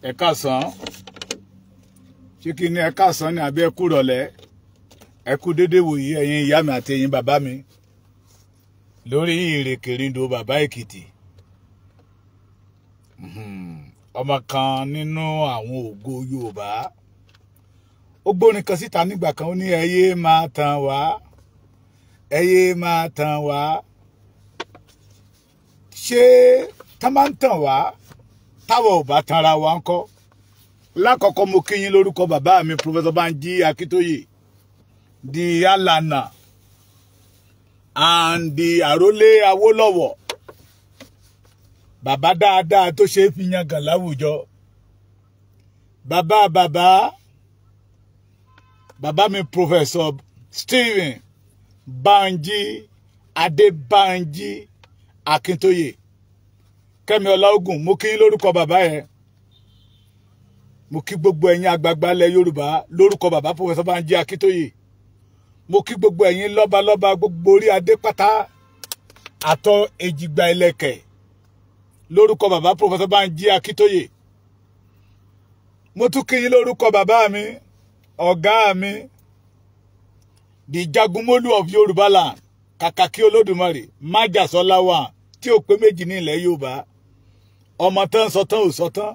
Ẹ káàsán, ṣé kí ni ẹ káàsán ni àbí ẹ kú rọ̀lẹ́, ẹ kú déédéé wòyí ẹ̀yin ìyá mi àti ẹ̀yin bàbá mi lórí ìrèkèrindò bàbá Èkìtì. Ọmọ kan nínú àwọn ògo Yorùbá ó gbórin kan síta nígbà kan, ó ní ẹ yé máa tàn wá, ẹ yé máa tàn wá. Ṣé tá máa ń tàn wá táwọn ò bá tanra wa ńkọ́? Lákọ̀ọ́kọ́ mo kí yín lórúkọ bàbá mi Professor Banji Akíntóyè, the Alana and the Àrólé Awólọ́wọ̀, bàbá dáadáa tó ṣe é fi yangàn láwùjọ. Bàbá bàbá bàbá mi Professor Stephen Banji Adébánjí Akíntóyè, Kẹ́mi Ọláògùn, mo kí yín lórúkọ bàbá yẹn. Mo kí gbogbo ẹ̀yin àgbààgbà ilẹ̀ Yorùbá lórúkọ bàbá Professor Banji Akíntóyè. Mo kí gbogbo ẹ̀yin lọ́balọ́ba, gbogbo orí adé pátá àtọ èjìgbà ìlẹ̀kẹ̀ lórúkọ bàbá Professor Banji Akíntóyè. Mo tún kí yín lórúkọ bàbá mi, ọ̀gá mi, the Jagunmólú of Yorùbá land, kàkàkí Olódùmarè májàsọ́lá wà tí ò pé méjì ní ilẹ̀ Yorùbá. Ọmọ tán sọ tán ò sọ tán,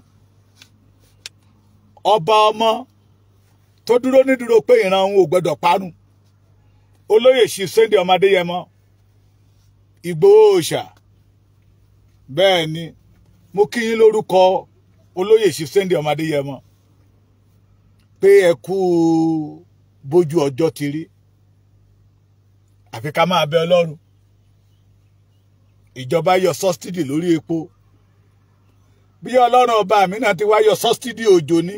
ọba ọmọ tó dúró nídúró pé ìran òun ò gbọdọ̀ parun, olóyè ṣì Sunday ọmọ Adéyẹmọ Ìgbòho Òòṣà. Bẹ́ẹ̀ ni mo kí yín lórúkọ olóyè ṣì Sunday ọmọ Adéyẹmọ pé ẹ kú bójú ọjọ́ ti rí, àfi ká máa bẹ Ọlọ́run. Ìjọba yọ sọ́sídì lórí epo, bí Ọlọ́run ọba mi náà ti wá yọ sọ́sídì òjò ní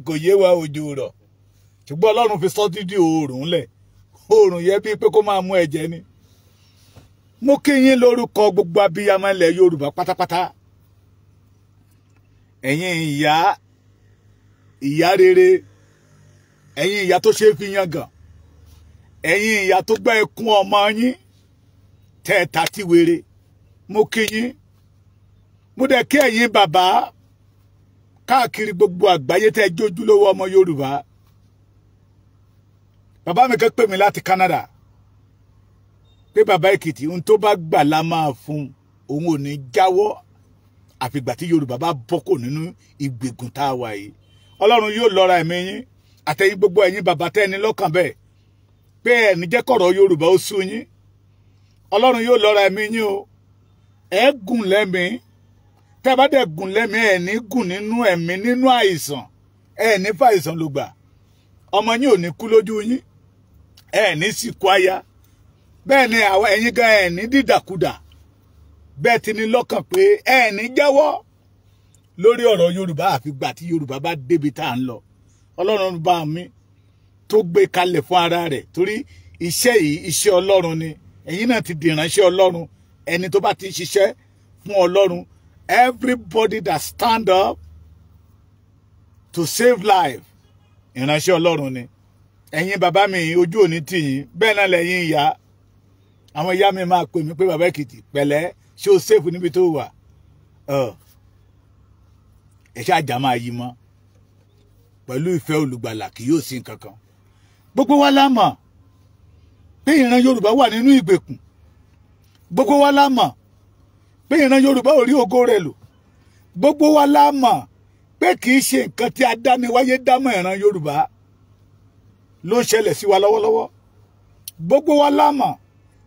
kò yé wa, òjò rọ̀, ṣùgbọ́n Ọlọ́run fi sọ́sídì oòrùn lẹ̀, oòrùn yẹ bíi pé kó máa mú ẹ̀jẹ̀ ni. Mo kí yín lórúkọ gbogbo abiyamọ ilẹ̀ Yorùbá pátápátá, ẹ̀yin ìyá, ìyá rere, ẹ̀yin ìyá tó ṣe é fi yangàn, ẹ̀yin ìyá tó gbá ẹkún ọmọ yín tẹ́ẹ̀ta tí wéré, mo kí yín. Mo dẹ̀ kí ẹ̀yin bàbá káàkiri gbogbo àgbáyé tẹ́ jójúlówó ọmọ Yorùbá. Bàbá mi kan pè mí láti Canada pé bàbá Èkìtì, ohun tó bá gbà la máa fún òun, ò ní jáwọ́ àfìgbà tí Yorùbá bá bọ́kò nínú ìgbèkùn tá a wà yìí. Ọlọ́run yóò lọ́ra ẹ̀mí yín àtẹ̀yìn gbogbo ẹ̀yin bàbá tẹ́ ẹni lọ́kàn bẹ́ẹ̀ pé ẹni jẹ́ kọ̀rọ̀ Yorùbá ó sú yín. Ọlọ́run yóò lọ́ra ẹ̀mí yín o, ẹ gùn lẹ́mìí, tẹ́ bá dẹ̀ gùn lẹ́mìí ẹ̀ ní gùn nínú ẹ̀mí nínú àìsàn, ẹ̀ ní fàìsàn ló gbà, ọmọ yín ò ní kú lójú yín, ẹ̀ ní sìnkú aya, bẹ́ẹ̀ ni àwọn ẹ̀yin gan ẹ̀ ní dídàkudà. Bẹ́ẹ̀ ti ní lọ́kàn pé ẹ̀ ní jẹ́wọ́ lórí ọ̀rọ̀ Yorùbá àfìgbà tí Yorùbá bá débi tá à ń lọ. Ọlọ́run bá mi tó gbé kalẹ̀ fún ara rẹ̀, torí iṣẹ́ yìí iṣẹ́ Ọlọ́run ni, ẹ̀yin náà ti dìránṣẹ́ Ọlọ́run. Ẹni tó bá ti ń ṣiṣẹ́ fún Ọlọ́run, everybody that stand up to save life, ìránṣẹ́ Ọlọ́run ni. Ẹ̀yin bàbá mi ojú òní tì yín, bẹ́ẹ̀ náà lẹ́yìn ìyá. Àwọn ìyá mi máa pè mí pé bàbá Èkìtì pẹ̀lẹ́, ṣé o sèfù níbi tó wà? Ẹ ṣáàjà máa yí mọ́ pẹ̀lú ìfẹ́ olùgbàlà, kì yóò sí nǹkan kan. Gbogbo wa la mọ̀ pé ìran Yorùbá wà nínú ìgbèkùn. Gbogbo wa la mọ̀ pé ìran Yorùbá ò rí ògo rẹ̀ lò. Gbogbo wa la mọ̀ pé kì í ṣe nǹkan tí adániwáyé dámọ̀ ìran Yorùbá ló ń ṣẹlẹ̀ sí wa lọ́wọ́lọ́wọ́. Gbogbo wa la mọ̀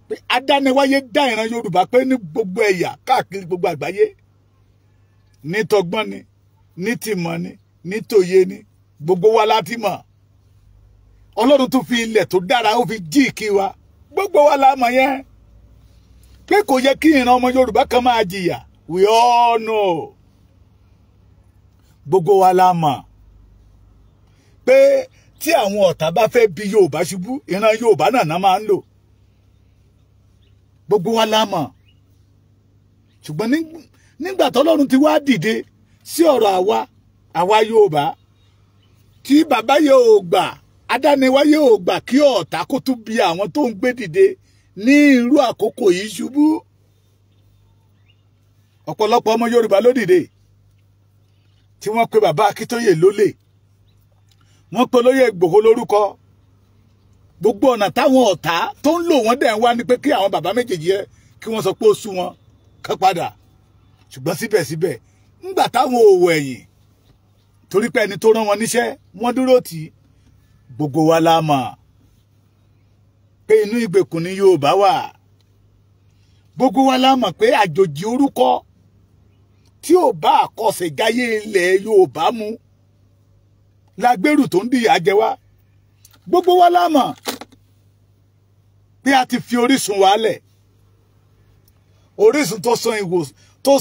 pé adániwáyé dá ìran Yorùbá pé ní gbogbo ẹ̀yà káàkiri gbogbo àgbáyé, ní tọgbọ́n ni, ní tìmọ̀ ni, ní tòye ni, gbogbo wa la ti mọ̀. Ọlọ́run tún fi ilẹ̀ tó dára ó fi jí ìkí wa, gbogbo wa la mọ̀ yẹn pé kò yẹ kí ìran ọmọ Yorùbá kan máa jìyà. We all know, gbogbo wa la mọ̀ pé tí àwọn ọ̀tá bá fẹ́ bí Yorùbá ṣubú, ìran Yorùbá náà máa ń lò. Gbogbo wa la mọ̀. Ṣùgbọ́n nígbà tọ́lọ́run ti wá dìde sí ọ̀rọ̀ àwa Yorùbá, tí bàbá yóò gbà, adániwáyé ò gbà kí ọ̀tá kó tún bí àwọn tó ń gbé dìde ní irú àkókò yìí ṣubú. Ọ̀pọ̀lọpọ̀ ọmọ Yorùbá ló dìde. Tí wọ́n pe bàbá Akíntóyè lólè, wọ́n pe olóyè Ìgbòho lórúkọ. Gbogbo ọ̀nà táwọn ọ̀tá tó ń lò wọ́n dẹ̀ ń wá ní pé kí àwọn bàbá méjèèjì yẹ kí wọ́n sọ pé ó sú wọn kán padà. Ṣùgbọ́n síbẹ̀síbẹ̀ ńgbà táwọn òwò ẹ̀yìn, torí pé ẹni tó rán wọn níṣẹ́ wọ́n dúró tì í. Gbogbo wa la mọ̀ pé inú ìgbèkùn ni Yorùbá wà. Gbogbo wa la mọ̀ pé àjòjì orúkọ tí ò bá àkọsẹ̀jáyé ilẹ̀ Yorùbá mu lágbèrú tó ń dìyà jẹ wá. Gbogbo wa la mọ̀ pé a ti fi orísun wa lẹ̀, orísun tó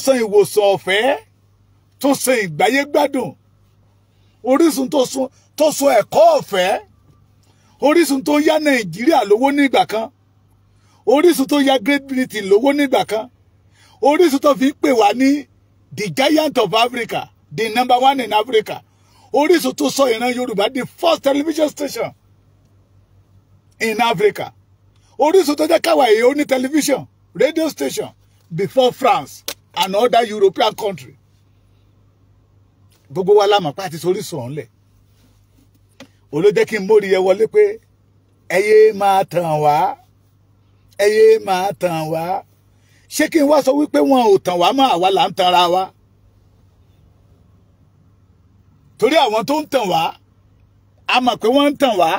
san ìwòsàn ọ̀fẹ́, tó san ìgbáyé gbádùn, orísun tó san ẹ̀kọ́ ọ̀fẹ́, orísun tó yá Nàìjíríà lówó nígbà kan, orísun tó yá Great Britain lówó nígbà kan, orísun tó fi ń pè wá ní the giant of Africa, the number one in Africa, orísun tó sọ ìran Yorùbá the first television station in Africa, orísun tó jẹ́ káwa èyí ó ní television radio station before France and other European country. Gbogbo wa la mọ̀ pé àti sorísun ọ̀hún lẹ̀. Olójẹ́ kí n mórí ẹ wọlé pé ẹ yé máa tàn wá, ẹ yé máa tàn wá. Ṣé kí n wá sọ wípé wọn ò tàn wá mọ́, àwa là ń tanra wa? Torí àwọn tó ń tàn wá, a mọ̀ pé wọ́n ń tàn wá.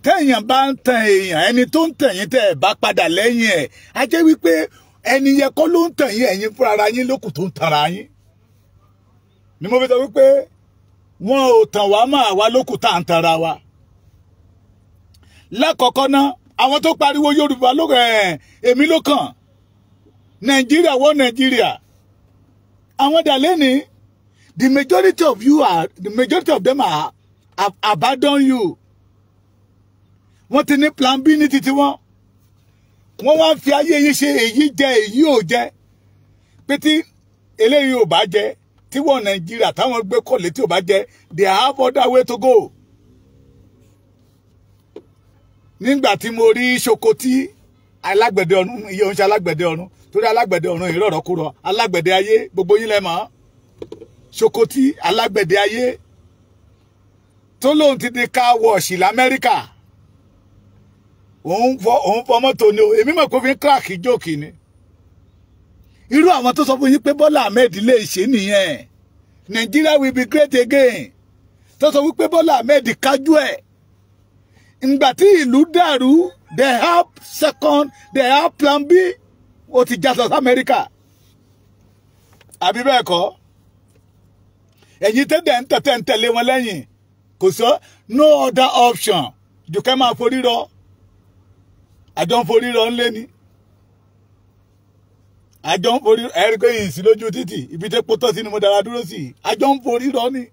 Téèyàn bá ń tan èèyàn, ẹni tó ń tàn yín tẹ́ ẹ̀ bá padà lẹ́yìn ẹ̀, á jẹ́ wípé ẹni yẹn kọ́ ló ń tàn yín, ẹ̀yin fúnra yín lókù tó ń tanra yín. Ni mo fi sọ wípé wọn ò tàn wá mọ́, àwa lókù tá à ń tanra wa. Lákọ̀ọ́kọ́ náà, àwọn tó pariwo Yorùbá ló èmi ló kàn, Nàìjíríà wọ́n Nàìjíríà, àwọn dà lẹ́ni, the majority of you are, the majority of them are have abandoned you. Wọ́n ti ní plan B ní títí wọn. Wọ́n wá ń fi ayé yín ṣe èyí jẹ èyí ò jẹ. Pé tí eléyìí ò bá jẹ, tí wọ́n Nàìjíríà táwọn gbé kọ̀lé tí ò bá jẹ, they have other way to go. Nígbà tí mo rí Ṣokotí alágbẹ̀dẹ ọ̀run, iye oúnjẹ alágbẹ̀dẹ ọ̀run, torí alágbẹ̀dẹ ọ̀run ìrọ̀rọ̀ kúrọ̀, alágbẹ̀dẹ ayé gbogbo yín lẹ mọ̀. Ṣokotí alágbẹ̀dẹ ayé tó lóun ti di car wash l'Amẹ́ríkà. Òun fọ mọ́tò ni o, èmi mọ̀ pé fi ń crack jókì ni. Irú àwọn tó sọ fún yín pé Bọ́lá Ahmed lè ṣe nìyẹn, Nigeria will be great again, tó sọ wípé Bọ́lá Ahmed kájú ẹ̀. Ìgbà tí ìlú dàrú, they have second, they have plan B, ó ti já lọ sí Amẹ́ríkà. Àbí bẹ́ẹ̀ kọ́? Ẹ̀yin tẹ́tẹ̀ ń tẹ̀tẹ̀ ń tẹ̀lé wọn lẹ́yìn, kò sọ no other option jù kẹ́ máa forí rọ. Àjọ ń forí rọ ńlé ni. Àjọ ń forí ẹ̀rí pé yìí sí lójú títì, ibi tẹ́ pótọ́ sí ni mo dára dúró sí. Àjọ ń forí rọ ni.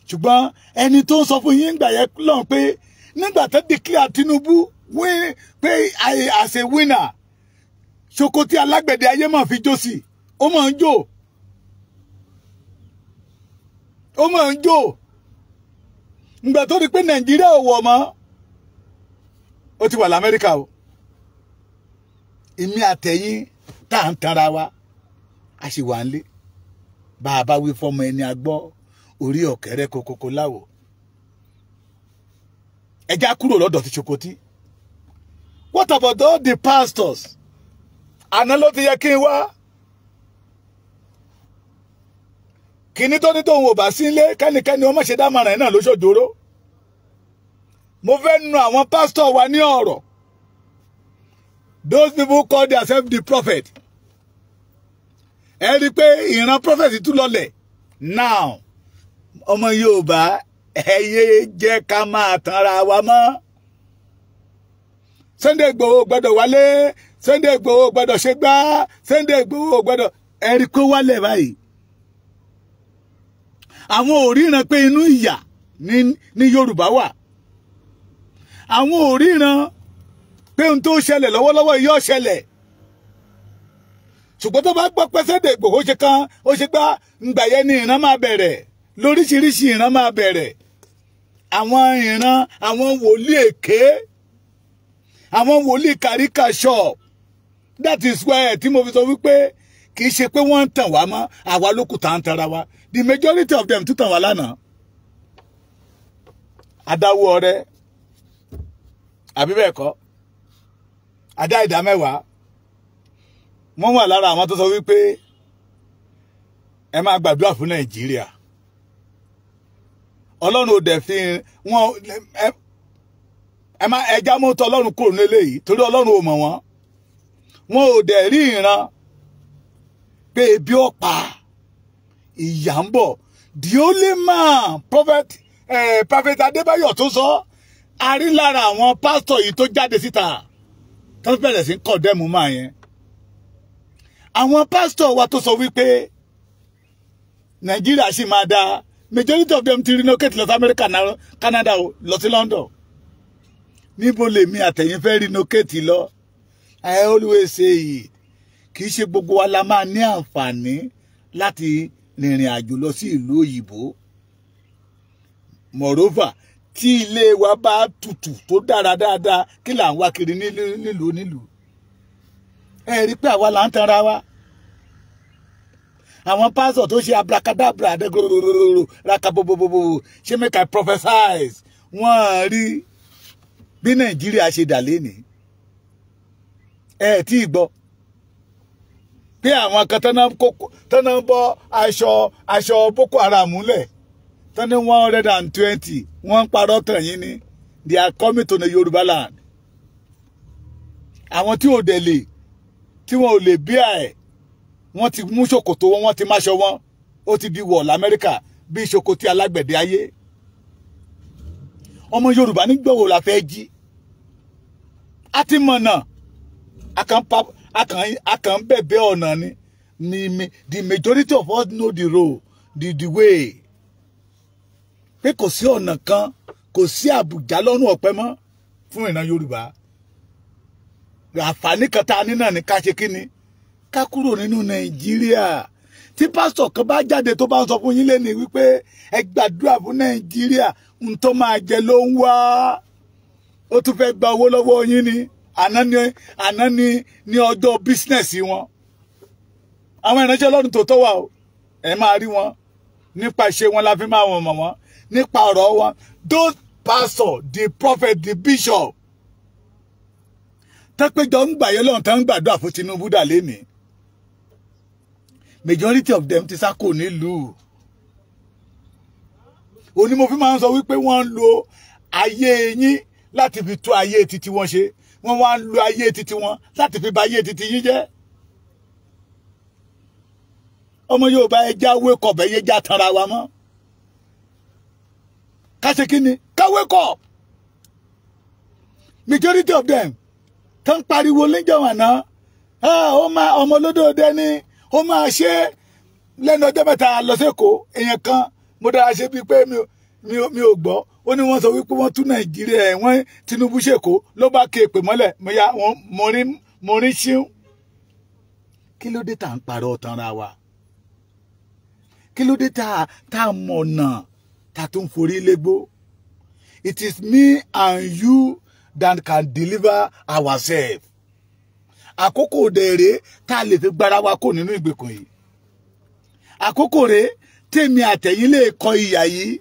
Ṣùgbọ́n ẹni tó ń sọ fún yín gbà yẹn lọ́n pé nígbà tó declare Tinubu pé as a winner, Ṣokotí alágbẹ̀dẹ ayé máa fi jó sí, ó máa ń jó, ó máa ń jó. Ìgbà tó rí pé Nàìjíríà ò wọ̀ mọ́, ó ti wà l'Amẹ́ríkà o. Èmi àtẹ̀yìn tá à ń tanra wa, a sì wà nílé. Bá a bá wí fọmọ ẹni agbọ́, orí ọ̀kẹ́rẹ́ kokoko láwò. Ẹja kúrò lọ́dọ̀ ti Ṣokotí. What about all the pastors? Àná ló ti yẹ kí n wá. Kìíní tó ní tóun ò bá sí ilé, kẹ́nikẹ́ni ọmọ ṣe dámọ̀ràn náà ló ṣòjóró. Mo fẹ́ nu àwọn pásítọ̀ wa ní ọ̀rọ̀. Those people call themselves the prophet. Ẹ rí i pé ìran prophet tún lọlẹ̀. Now, ọmọ Yorùbá, ẹ yé jẹ́ ká máa tanra wa mọ́. Sunday Igboho gbọ́dọ̀ wálé, Sunday Igboho gbọ́dọ̀ ṣe gbá, Sunday Igboho gbọ́dọ̀. Ẹ rí i pé wálẹ̀ báyìí. Àwọn ò ríran pé inú ìyà ní Yorùbá wà. Àwọn ò ríran pé ohun tó ṣẹlẹ̀ lọ́wọ́lọ́wọ́ yóò ṣẹlẹ̀. Ṣùgbọ́n tó bá gbọ́ pé Sunday Igboho ṣe kan ó ṣe gbá, ǹgbà yẹn ni ìran máa bẹ̀rẹ̀, lóríṣiríṣi ìran máa bẹ̀rẹ̀. Àwọn ìran àwọn wòlíì èké, àwọn wòlíì kàríkà shop. That is why tí mo fi sọ wípé Kì í ṣe pé wọ́n ń tàn wá mọ́, àwa ló kù tá ń tanra wa. The majority of them tún tàn wá lánàá. Adáwó ọrẹ, àbí bẹ́ẹ̀ kọ́, adá ìdá mẹ́wàá. Wọ́n wà lára àwọn tó sọ wípé ẹ máa gbàdúrà fún Nàìjíríà. Ọlọ́run ò dẹ̀ fi wọ́n ẹ máa ẹja mọ́tò Ọlọ́run kúrò nílé yìí torí Ọlọ́run ò mọ̀ wọ́n. Wọn ò dẹ̀ rí ìran pé ebi ó pa, ìyà ń bọ̀. The only man, Prophet Adébáyọ̀ tó sọ, a rí lára àwọn pásítọ̀ yìí tó jáde síta tó bẹ̀rẹ̀ sí kọ̀dẹ́mù máa yẹn. Àwọn pásítọ̀ wa tó sọ wípé Nàìjíríà sì máa dáa, majority of them ti relocate lọ sí America, Canada, lọ sí London. Níbo lèmi àtẹ̀yìn fẹ́ relocate lọ? I always say it. Kì í ṣe gbogbo wa la máa ní àǹfààní láti rìnrìn àjò lọ sí ìlú òyìnbó. Moreover, tí ilé wa bá tutù tó dára dáadáa, kí là ń wá kiri nílùú nílùú? Ẹ rí pé àwa là ń tanra wa. Àwọn pásọ̀ tó ṣe abracadabra adégbòròròrò rakabobobobo ṣé make I prophesize, wọ́n rí bí Nàìjíríà ṣe dà lénìí. Ẹ tí ì gbọ́ pé àwọn kan tọ́nà bọ́ aṣọ Boko Haram lẹ̀ tọ́ni 120, wọ́n ń parọ́ tàn yín ni. They are coming to the Yorùbá land. Àwọn tí ò dẹ̀ lè, tí wọn ò lè bí ẹ̀, wọ́n ti mú ṣòkòtò wọn, wọ́n ti máṣọ wọn, ó ti di wọ̀ l'Amẹ́ríkà bí ṣòkòtì alágbẹ̀dẹ ayé. Ọmọ Yorùbá nígbà wo la fẹ́ jí? A ti mọ̀nà, a kàn ń bẹ̀bẹ̀ ọ̀nà ni. The majority of us know the road, the way. Pé kò sí ọ̀nà kan, kò sí àbùjá lọ́rùn ọ̀pẹ mọ́ fún ìran Yorùbá. Àǹfààní kan tá a ní náà ni ká ṣe kíni, ká kúrò nínú Nàìjíríà. Tí pásítọ̀ kan bá jáde tó bá ń sọ fún yín lẹ́ni wípé ẹ gbàdúrà fún Nàìjíríà, n tó máa jẹ ló ń wá, ó tún fẹ́ gba owó lọ́wọ́ yín ni. Àná ni ní ọjọ́ bísínẹ̀sì wọn. Àwọn ìránṣẹ́ Ọlọ́run tó tọ́ wà o, ẹ máa rí wọn nípa ìṣe wọn la fi máa wọn mọ̀ wọ́n, nípa ọ̀rọ̀ wọn. Those pastor, the prophet, the bishop tẹ́pẹ́jọ ń gbà yẹn lọ́run tán ń gbàdúrà fún Tinubu dà lénìí, majority of them ti sá kò nílùú. Òní mo fi máa ń sọ wípé wọ́n ń lo ayé yín láti fi tú ayé títí wọn ṣe, wọ́n wá ń lo ayé títí wọn láti fi ba ayé títí yín jẹ́. Ọmọ Yorùbá, ẹja wake up, ẹyẹ já tanra wa mọ́. Ká ṣe kí ni? Ká wake up. Majority of them tó ń pariwo níjọ́ àná, ó máa ọmọ olódòdó ni ó máa ṣe. Lẹ́nu ọjọ́ mẹ́ta lọ sẹ́kọ̀ọ́, èèyàn kan mo dára ṣe bíi pé mi ò gbọ́, ó ní wọ́n sọ wípé wọ́n tún Nàìjíríà ẹ̀ wọ́n Tinubu ṣèkó, ló bá ké pè mọ́lẹ̀ mo rí ṣíún. Kí ló dé tá à ń parọ́ tanra wa? Kí ló dé tá a mọ̀nà tá a tún forí légbó? It is me and you that can deliver ourselves. Àkókò dẹ̀rẹ̀ tá a lè fi gbára wa kó nínú ìgbèkùn yìí. Àkókò rẹ̀ tèmi àtẹ̀yìn lè kọ ìyà yìí.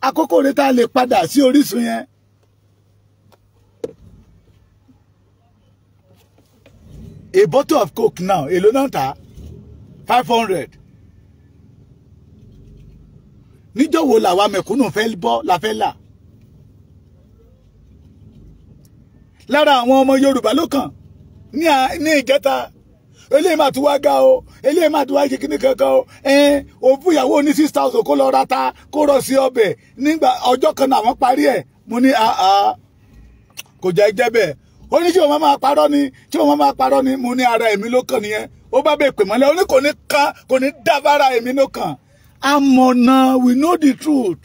Àkókò rẹ̀ tá a lè padà sí orísun yẹn. A bottle of Coke now, èló náà ta? 500. Níjọ́ wo làwa mẹ̀kúnnù fẹ́ bọ́ la fẹ́ là? Lára àwọn ọmọ Yorùbá ló kàn ní ìjẹta, eléyìí máa tún wá ga o, eléyìí máa tún wá ṣe kíní kankan o. Òun fún ìyàwó ní 6,000 kó lọ ra ta kó rọ sí ọbẹ̀ nígbà ọjọ́ kan náà wọ́n parí ẹ̀. Mo ní kò jẹ́ jẹ́ bẹ́ẹ̀. Ó ní ṣé òun máa parọ́ ni, ṣé òun máa parọ́ ni? Mo ní ara èmi ló kàn nìyẹn. Ó bá bẹ́ẹ̀ pè mọ́lẹ̀, ó ní kò ní kan, kò ní dábàrà èmi ló kàn. Àmọ̀nà, we know the truth.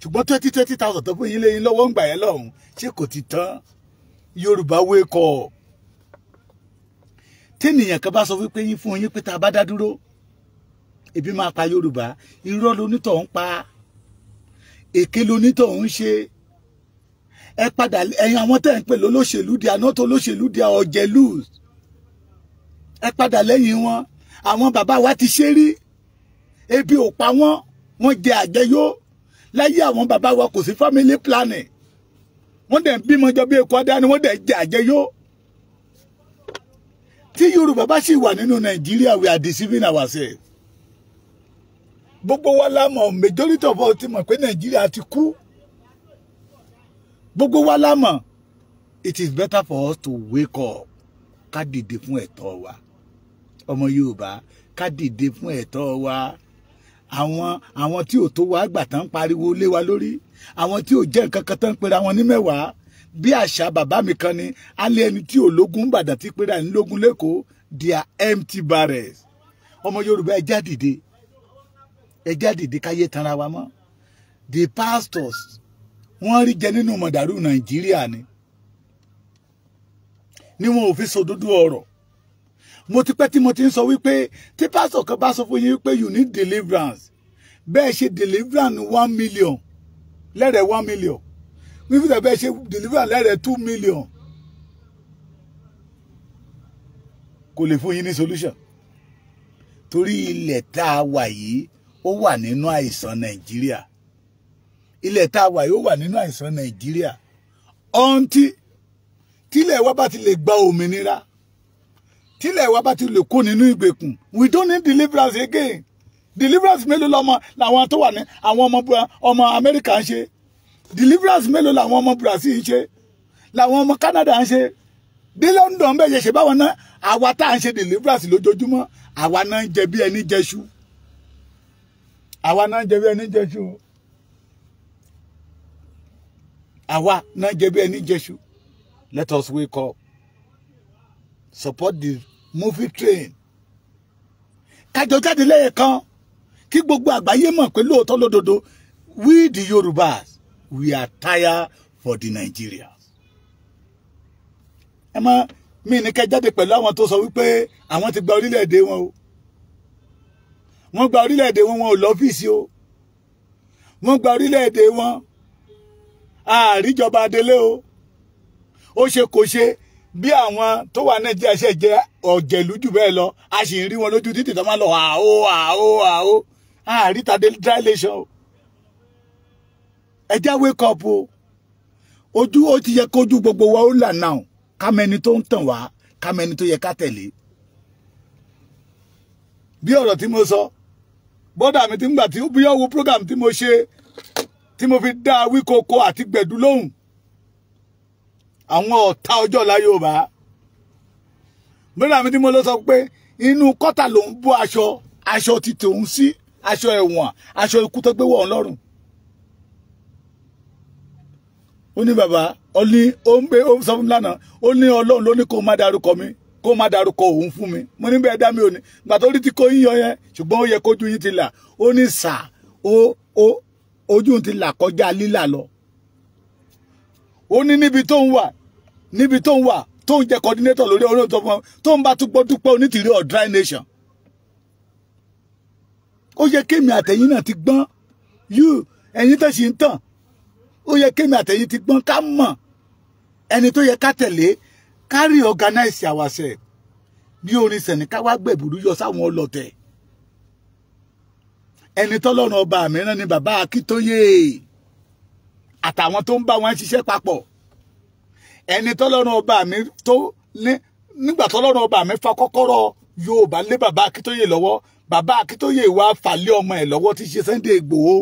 Ṣùgbọ́n 20,000 tó fún yín léyìn lọ́wọ́ ń gbà yẹn lọ́hùn, ṣé kò ti tán? Yorùbá wake up. Tẹ́nìyàn kan bá sọ wípé yín fún yín pé tá a bá dá dúró ebi máa pa Yorùbá, irọ́ lonítọ̀ ń pa, èké lonítọ̀ ń ṣe. Ẹ padà ẹ̀yin àwọn tẹ́ ń pè lólóṣèlú di àná tó lóṣèlú di ọ̀jẹ̀lú, ẹ padà lẹ́yìn wọn. Àwọn bàbá wa ti ṣe rí, ebi ò pa wọ́n, wọ́n jẹ àjẹyó. Láyé àwọn bàbá wa kò sí family planning, wọ́n dẹ̀ ń bímọ jọ bí eku adá ni, wọ́n dẹ̀ jẹ àjẹyó. Tí Yorùbá bá sì wà nínú Nàìjíríà, we are deceiving ourselves. Gbogbo wa la mọ̀, majority of us ti mọ̀ pé Nàìjíríà ti kú. Gbogbo wa la mọ̀. It is better for us to wake up, ká dìde fún ẹ̀tọ́ wa. Ọmọ Yorùbá, ká dìde fún ẹ̀tọ́ wa. Àwọn tí ò tó wa gbà tán pariwo lé wa lórí, àwọn tí ò jẹ́ nǹkan kan tán pera wọn ní mẹ́wàá. Bí àṣà bàbá mi kan ni, alẹ́ ẹni tí ò lógún Ìbàdàn tí pera ní lógún l'Ékòó, they are empty barrels. Ọmọ Yorùbá, ẹ já dìde, ẹ já dìde, káyé tanra wa mọ́. The pastors, wọ́n rí jẹ nínú mọ̀dàrú Nàìjíríà ni wọn ò fi sòdodo ọ̀rọ̀. Mo ti pẹ́ tí mo ti ń sọ wípé tí pásítọ̀ kan bá sọ fún yín wípé you need deliverance, bẹ́ẹ̀ ṣe deliverance 1 million lẹ́rẹ̀ 1 million, wípé bẹ́ẹ̀ ṣe deliverance lẹ́rẹ̀ 2 million, kò lè fún yín ní solution. Torí ilẹ̀ tá a wà yìí, ó wà nínú àìsàn Nàìjíríà. Ilẹ̀ tá a wà yìí, ó wà nínú àìsàn Nàìjíríà. Ọ̀ǹtí tílẹ̀ wa bá ti lè gba òmìnira, tílẹ̀ wa bá ti lè kó nínú ìgbèkùn, we don't need deliverance again. Deliverance mélòó lọmọ làwọn tó wà ní àwọn ọmọ Amẹ́ríkà ń ṣe? Deliverance mélòó làwọn ọmọ Brazil ń ṣe, làwọn ọmọ Canada ń ṣe, dé London bẹ́ẹ̀ yẹ ṣe báwọn náà? Àwa tá à ń ṣe deliverance lójoojúmọ́, àwa náà ń jẹ bí ẹni jẹṣu, àwa náà ń jẹ bí ẹni jẹṣu, àwa náà ń jẹ bí ẹni jẹṣu. Let us wake up, support the movie train, kájọ jáde lẹ́ẹ̀kan, kí gbogbo àgbáyé mọ̀ pé lóòótọ́ lódodo, we the Yorubas, we are tired for the Nigerians. Ẹ má mí ní kẹ́ jáde pẹ̀lú àwọn tó sọ wípé àwọn ti gba orílẹ̀-èdè wọn o. Wọ́n gba orílẹ̀-èdè wọn, wọn ò lọ́fíìsì o. Wọ́n gba orílẹ̀-èdè wọn, àríjọba adélé o. Ó ṣe kò ṣe bí àwọn tó wà Nàìjíríà ṣe jẹ ọ̀jẹ̀lú jù bẹ́ẹ̀ lọ, a sì ń rí wọn lójú títì tó máa lọ àó àó àó. Àríta dry nation o. Ẹ já wake up o. Ojú ó ti yẹ kójú gbogbo wa ó là náà, ká mẹni tó ń tàn wá, ká mẹni tó yẹ ká tẹ̀lé. Bí ọ̀rọ̀ tí mo sọ, bọ́dà mi ti ń gbà tí ó bí ọwọ́ program tí mo ṣe, tí mo fi dá Wíkoko àti Gbẹ̀dú lóhùn, àwọn ọ̀tá ọjọ́ ọ̀la Yorùbá. Bọ́dà mi tí mo lọ sọ pé inú kọ́tà ló ń bó aṣọ ti tòun sí, aṣọ ẹ̀wọ̀n, aṣọ ikú tó gbé wọ̀ ọ́n lọ́rùn. Ó ní bàbá, ó ní ó ń gbé, ó sọ fún mi lánàá, ó ní Ọlọ́run ló ní kó má darúkọ mi, kó má darúkọ òun fún mi. Mo ní bẹ́ẹ̀ dá mi ò ní gbà tó rí tí kò yín yọ yẹn, ṣùgbọ́n ó yẹ kójú yín ti là. Ó ní sà, ó ojú ti là kọjá lílà lọ. Ó ní níbi tó ń wà, níbi tó ń wà, tó ń jẹ coordinator lórí orí tó fún tó ń bá túpọ̀ dúpẹ́ onítìrí of dry nation. Ó yẹ kémi àtẹ̀yìn náà ti gbọ́n. You, ẹ̀yin tó ṣì ń tàn, ó yẹ kémi àtẹ̀yìn ti gbọ́n, ká mọ̀ ẹni tó yẹ ká tẹ̀lé, ká reorganize ourselves bí orin sẹ̀ní, ká wá gbẹ̀bùrú yọ sáwọn ọlọ́tẹ̀. Ẹni tọ́lọ́run ọba mìíràn ni bàbá Akíntóyè àtàwọn tó ń bá wọn ṣiṣẹ́ papọ̀. Ẹni tọ́lọ́run ọba mi tó ní nígbà tọ́lọ́run ọba mi fa kọ́kọ́rọ́ Yorùbá lé bàbá Akíntóyè lọ́wọ́, bàbá Akíntóyè wá fà lé ọmọ ẹ̀ lọ́wọ́ tí ṣe Sunday Ìgbòho.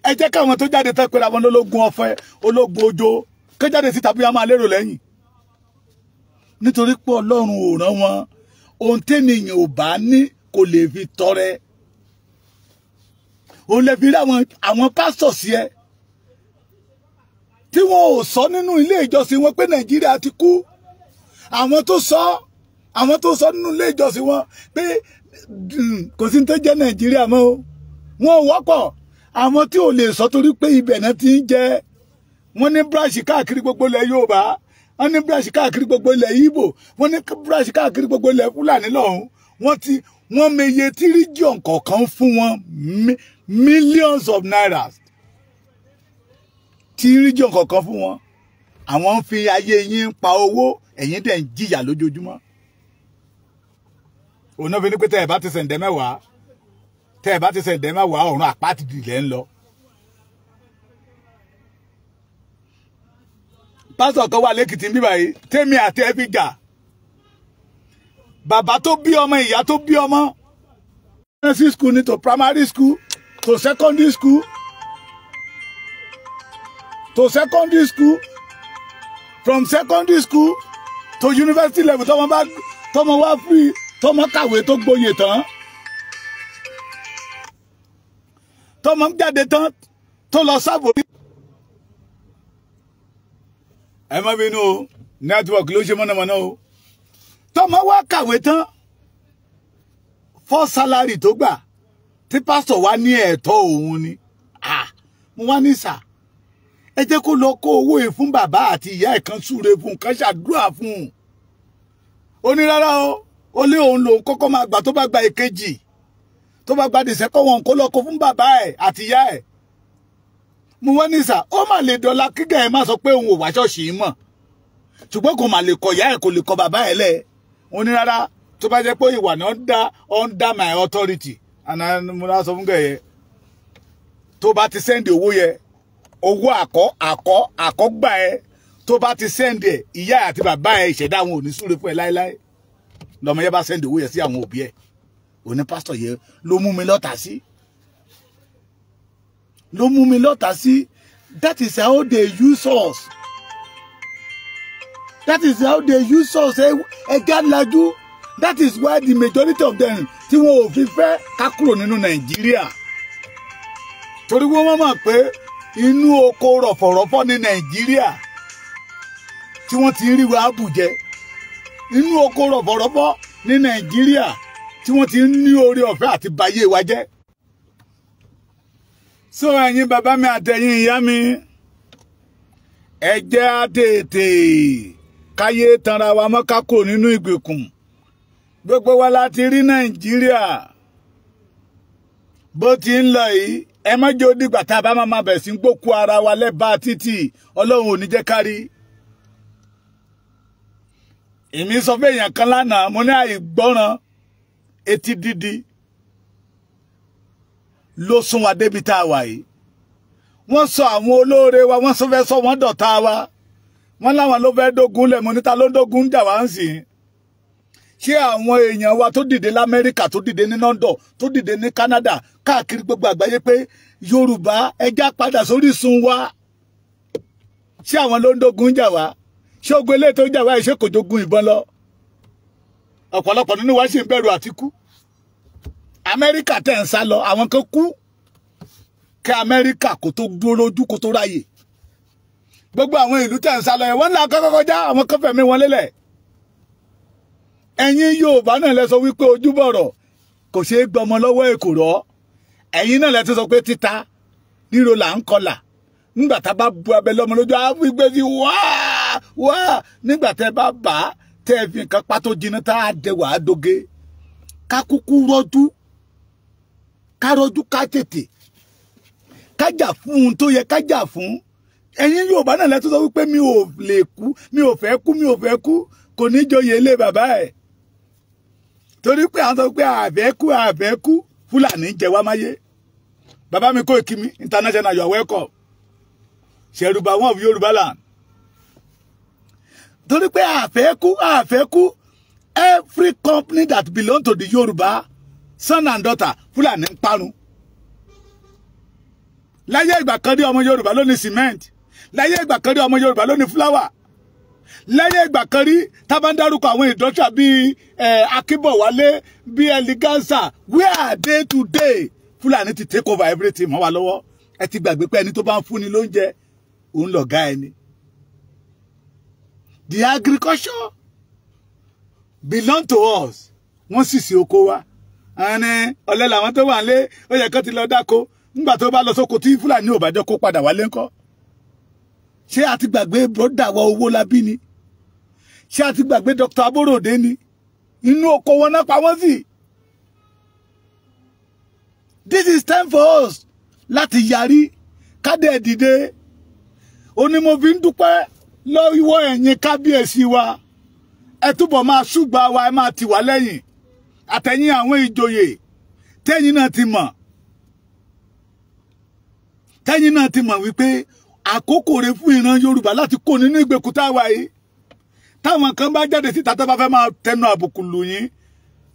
Ẹ jẹ́ káwọn tó jáde tán pera wọn lólógun ọ̀fẹ́, ológun ojo, kó jáde síta bí wọ́n máa lérò lẹ́yìn, nítorí pé Ọlọ́run ò rán wọn. Ohun tẹ́nìyàn ò bá ní kò lè fi tọrẹ. Òun lè fi rí àwọn pásítọ̀ sí ẹ tí wọn ò sọ nínú ilé ìjọsìn wọn pé Nàìjíríà ti kú. Àwọn tó sọ nínú ilé ìjọsìn wọn pé kò sí ní tó jẹ́ Nàìjíríà mọ́ o, wọn ò wọ́pọ̀. Àwọn tí ò lè sọ torí pé ibẹ̀ náà ti ń jẹ. Wọ́n ní branch káàkiri gbogbo ilẹ̀ Yorùbá, wọ́n ní branch káàkiri gbogbo ilẹ̀ Ìgbò, wọ́n ní branch káàkiri gbogbo ilẹ̀ Fúlàní lọ́hùn. Wọ́n ti wọ́n meye tí region kọ̀ọ̀kan fún wọn, millions of naira tí region kọ̀ọ̀kan fún wọn. Àwọn ń fi ayé yín pa owó, ẹ̀yin dẹ̀ ń jìyà lójoojúmọ́. Òun náà fi ní pé tẹ́ ẹ̀ bá ti sẹ̀ǹdẹ̀ mẹ́wàá, tẹ́ ẹ̀ bá ti sẹ̀ǹdẹ̀ mẹ́wàá, ọ̀run àpáàtì lẹ́ ń lọ. Pásítọ̀ kan wà lẹ́kìtì bíbá yìí tèmi àti ẹ fi jà. Bàbá tó bí ọmọ, ìyá tó bí ọmọ, primary school ni to primary school to secondary school to secondary school, from secondary school to university level. Tọmọ bá tọmọ wá free, tọmọ kàwé tó gboyè tán, tọmọ jáde tán tó lọ sábò. Ẹ má bínú o, network ló ṣe mọ̀nàmọ́ná o. Tọmọ wá kàwé tán, first salary tó gbà, tí pásítọ̀ wá ní ẹ̀tọ́ òun ni. Mo wá ní sà, ẹ jẹ́ kó lọ kó owó yìí fún bàbá àti ìyá ẹ̀ kan, súre fún un, kan ṣàdúrà fún un. Ó ní rárá o, ó lé òun lòun kọ́kọ́ máa gbà. Tó bá gba ìkejì, tó bá gba dìsẹ́kọ̀ wọn, kó lọ kó fún bàbá ẹ̀ àti ìyá ẹ̀. Mo wá ní sà, ó mà lè dọ̀la kígà ẹ̀ má sọ pé òun ò wá ṣọ́ọ̀ṣì yìí mọ̀, ṣùgbọ́n kò mà lè kọ ìyá ẹ̀, kò lè kọ bàbá ẹ̀ lẹ̀. Ó ní rárá, tó bá jẹ́ pé ìwà ní under my authority. And mo náà sọ fún gẹ̀yẹ, tó bá ti send owó yẹ, owó àkọ́ àkọ́ àkọ́gbà ẹ, tó bá ti send ẹ, ìyá àti bàbá ẹ, ìṣẹ̀dá àwọn ò ní súre fún ẹ láéláé. Lọmọ yẹn bá send owó yẹ sí àwọn òbí ẹ. Òní pásítọ̀ yẹn ló mú mi lọ́tà sí, ló mú mi lọ́tà sí. That is how they use us, that is how they use us. Ẹgá lajú. That is why the majority of them tí wọn ò fi fẹ́ ká kúrò nínú Nàìjíríà, torí wọ́n mọ̀ pé inú oko rọ̀fọ̀rọ̀fọ̀ ní Nàìjíríà tí wọ́n ti ń rí wa bùjẹ, inú oko rọ̀fọ̀rọ̀fọ̀ ní Nàìjíríà tí wọ́n ti ń ní oore ọ̀fẹ́ àti bayé wa jẹ́. So ẹ̀yin bàbá mi àtẹ̀yin ìyá mi, ẹ jẹ́ á tètè káyé tanra wa mọ́, ká kúrò nínú ìgbèkùn. Gbogbo wa láti rí Nàìjíríà bó ti ń lọ yìí. Ẹ má jẹ́ ó dìgbà tá a bá máa bẹ̀ sí gbókú ara wa lẹ́bàá títì. Ọlọ́run ò ní jẹ́ kárí. Èmi sọ fún èèyàn kan lánàá, mo ní àìgbọ́ràn, etí dídi ló sún wa débi tá a wà yìí. Wọ́n sọ àwọn olóore wa, wọ́n sọ fẹ́ sọ wọ́n dọ̀tá wa, wọ́n láwọn ló fẹ́ dógun lẹ̀. Mo níta ló ń dógun jà wá ń sìn? Ṣé àwọn èèyàn wa tó dìde l'Amẹ́ríkà, tó dìde ní London, tó dìde ní Canada, káàkiri gbogbo àgbáyé pé Yorùbá, ẹja padà sórí sun wa, ṣé àwọn ló ń dógun jà wá? Ṣé ogun eléyìí tó ń jà wá yìí, ṣé kò jogun ìbọn lọ? Ọ̀pọ̀lọpọ̀ nínú wa ṣì ń bẹ̀rù àti kú. Amẹ́ríkà tẹ̀ ń sá lọ, àwọn kan kú kí Amẹ́ríkà kò tó dúró lójú, kó tó ráyè. Gbogbo àwọn ìlú tẹ̀ ń sá lọ yẹn, wọ́n ń là kọ́kọ́ kọjá, àwọn kan fẹ̀mí wọn lélẹ̀. Ẹ̀yin Yorùbá náà lẹ sọ wípé ojúbọ̀rọ̀ kò ṣeé gbọmọ lọ́wọ́ èkùrọ́. Ẹ̀yin náà lẹ ti sọ pé títa ríro là ń kọlà. Nígbà tá a bá bu abẹ lọ́mọ lójú, á fi gbé sí wáá wáá. Nígbà tẹ́ bá bà á, tẹ́ ẹ fi nǹkan pátó jiná, tá a dẹ wàá doge. Ká kúkú rọ́jú, ká rọ́jú, ká tètè ká jà fún ohun tó yẹ ká jà fún. Ẹ̀yin Yorùbá náà lẹ tó sọ wípé mi ò lè kú, mi ò fẹ́ kú, mi ò fẹ́ kú, kò ní joyè ilé bàbá ẹ̀, torí pé àwọn sọ pé àfẹ́ kú, àfẹ́ kú, Fúlàní jẹ wá máyé. Bàbá mi Koiki mi International, you are welcome. Ṣẹ̀rùbà wọn of Yorùbá land. Torí pé àfẹ́ kú, àfẹ́ kú, every company that belong to the Yorùbá son and daughter, Fúlàní ń parun. Láyé ìgbà kan rí, ọmọ Yorùbá ló ní cement. Láyé ìgbà kan rí, ọmọ Yorùbá ló ní flour. Láyé ìgbà kan rí, tá bá ń dárúkọ àwọn industrial bíi Akínbọ̀wálé, bíi Eleganza, where are they today? Fúlàní ti take over everything mọ́ wa lọ́wọ́. Ẹ ti gbàgbé pé ẹni tó bá ń fúnni lóúnjẹ, òun lọ̀gá ẹni. The agriculture belong to us. Wọ́n sì sí oko wa. Ẹni ọ̀lẹ làwọn tó wà nílé, ó yẹ kó ti lọ dáko. Nígbà tó bá lọ sóko tí Fúlàní ò bá jẹ́ kó padà wálé ńkọ́? Ṣé a ti gbàgbé brother wa Owólabí ni? Ṣé a ti gbàgbé Dr. Aborode ni? Inú oko wọn náà pa wọ́n sí. This is time for us láti yarí, kádẹ́ dìde. Ó ní mo fi ń dúpẹ́ lọ́wọ́ ẹ̀yin kábíyèsí wa. Ẹ túbọ̀ máa ṣùgbà wa, ẹ máa tì wá lẹ́yìn. Àtẹ̀yìn àwọn ìjòyè tẹ́yìn náà ti mọ̀, tẹ́yìn náà ti mọ̀ wípé àkókò rẹ̀ fún ìran Yorùbá láti kó nínú ìgbèkùn tá a wà yìí. Táwọn kan bá jáde síta tó bá fẹ́ máa tẹnu àbùkù lù yín,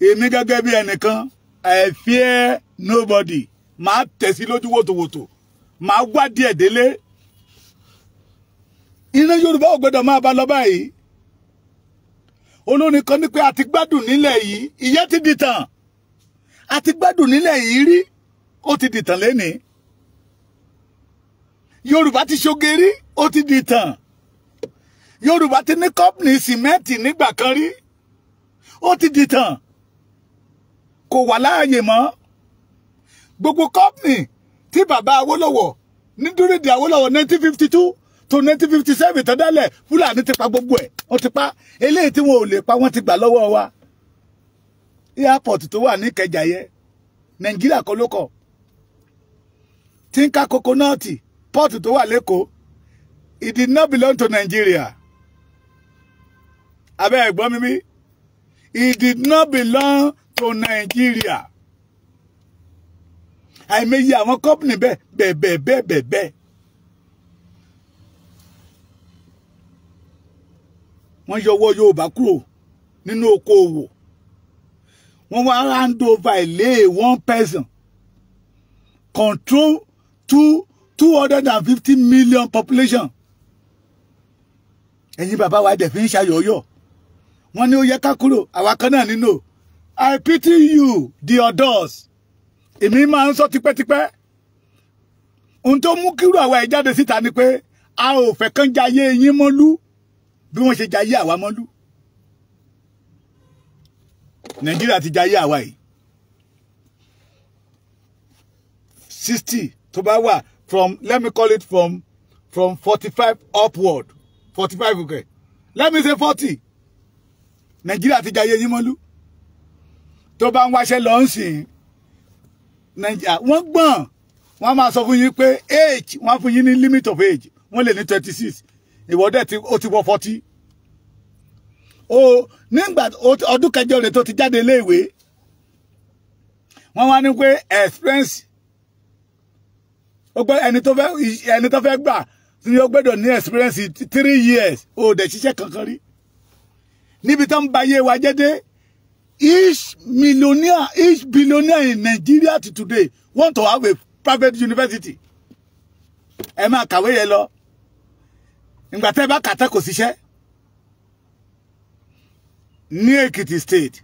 èmi gẹ́gẹ́ bí ẹnìkan, I fear nobody. Màá tẹ̀sí lójú wòtòwòtò, màá wádìí ẹ̀ délé. Ìran Yorùbá ò gbọ́dọ̀ máa bá lọ báyìí. Olórin kan ní pé a ti gbádùn nílẹ̀ yìí, ìyẹn ti dìtàn. A ti gbádùn nílẹ̀ yìí rí, ó ti dìtàn lénìí. Yorùbá ti ṣoge rí, ó ti dìtàn. Yorùbá ti ní kọ́pìnì sìmẹ́ǹtì nígbà kan rí, ó ti dìtàn. Kò wà láàyè mọ́. Gbogbo kọ́pìnì tí bàbá Awólọ́wọ̀ ní dúrídì Awólọ́wọ̀ 1952 to 1957 tó dálẹ̀, Fúlàní ti pa gbogbo ẹ̀, wọ́n ti pa. Eléyìí tí wọn ò lè pa, wọ́n ti gbà lọ́wọ́ wa. Airport tó wà ní Ìkẹjà yẹ, Nàìjíríà kọ́ ló kọ̀. Tinka Coconut port tó wà l'Ékòó, it did not belong to Nigeria. Abẹ́ ẹ̀gbọ́n mi bí, it did not belong to Nigeria. Àìmọye àwọn company bẹ́ẹ̀ bẹ́ẹ̀ bẹ́ẹ̀ bẹ́ẹ̀ bẹ́ẹ̀ bẹ́ẹ̀. Wọ́n yọwọ́ Yorùbá kúrò nínú okoòwò. Wọ́n wá hand over ilé one person control 250 million population. Ẹ̀yin bàbá wa dẹ̀ fi ń ṣayọ̀yọ̀. Wọ́n ní ó yẹ ká kúrò, àwa kan náà nínú. I pity you, the others. Èmi máa ń sọ tipẹ́tipẹ́. Ohun tó mú kírú àwa ẹ̀ jáde síta ni pé a ò fẹ́ kán jayé yín mọ́lú bí wọ́n ṣe jayé àwa mọ́lú. Nàìjíríà ti jayé àwa yìí. 60 tó bá wà from, let me call it from 45 upward. 45, okay. Let me say 40. Nàìjíríà ti jayé yín mọ́lú. Tó bá ń wáṣẹ́ lọ ń sìn, Nàìjíríà wọ́n gbọ́n, wọ́n máa sọ fún yín pé age, wọ́n fún yín ní limit of age, wọ́n lè ní 26. Ìwọ́dẹ̀ tí ó ti wọ 40. O nígbà ọdún kẹjọ rẹ̀ tó ti jáde iléèwé, wọ́n wá ní pé experience, ó gbọ́ ẹni tó fẹ́ gbà tí ó gbọ́dọ̀ ní experience 3 years, ó dẹ̀ ṣiṣẹ́ kankan rí. Níbi tó ń ba ayé wa jẹ́ dé, each millionaire, each billionaire in Nigeria to today want to have a private university. Ẹ máa kàwé yẹn lọ. Ìgbà tẹ́ bá kàtẹ́ kò síṣẹ́. Ní Èkìtì State,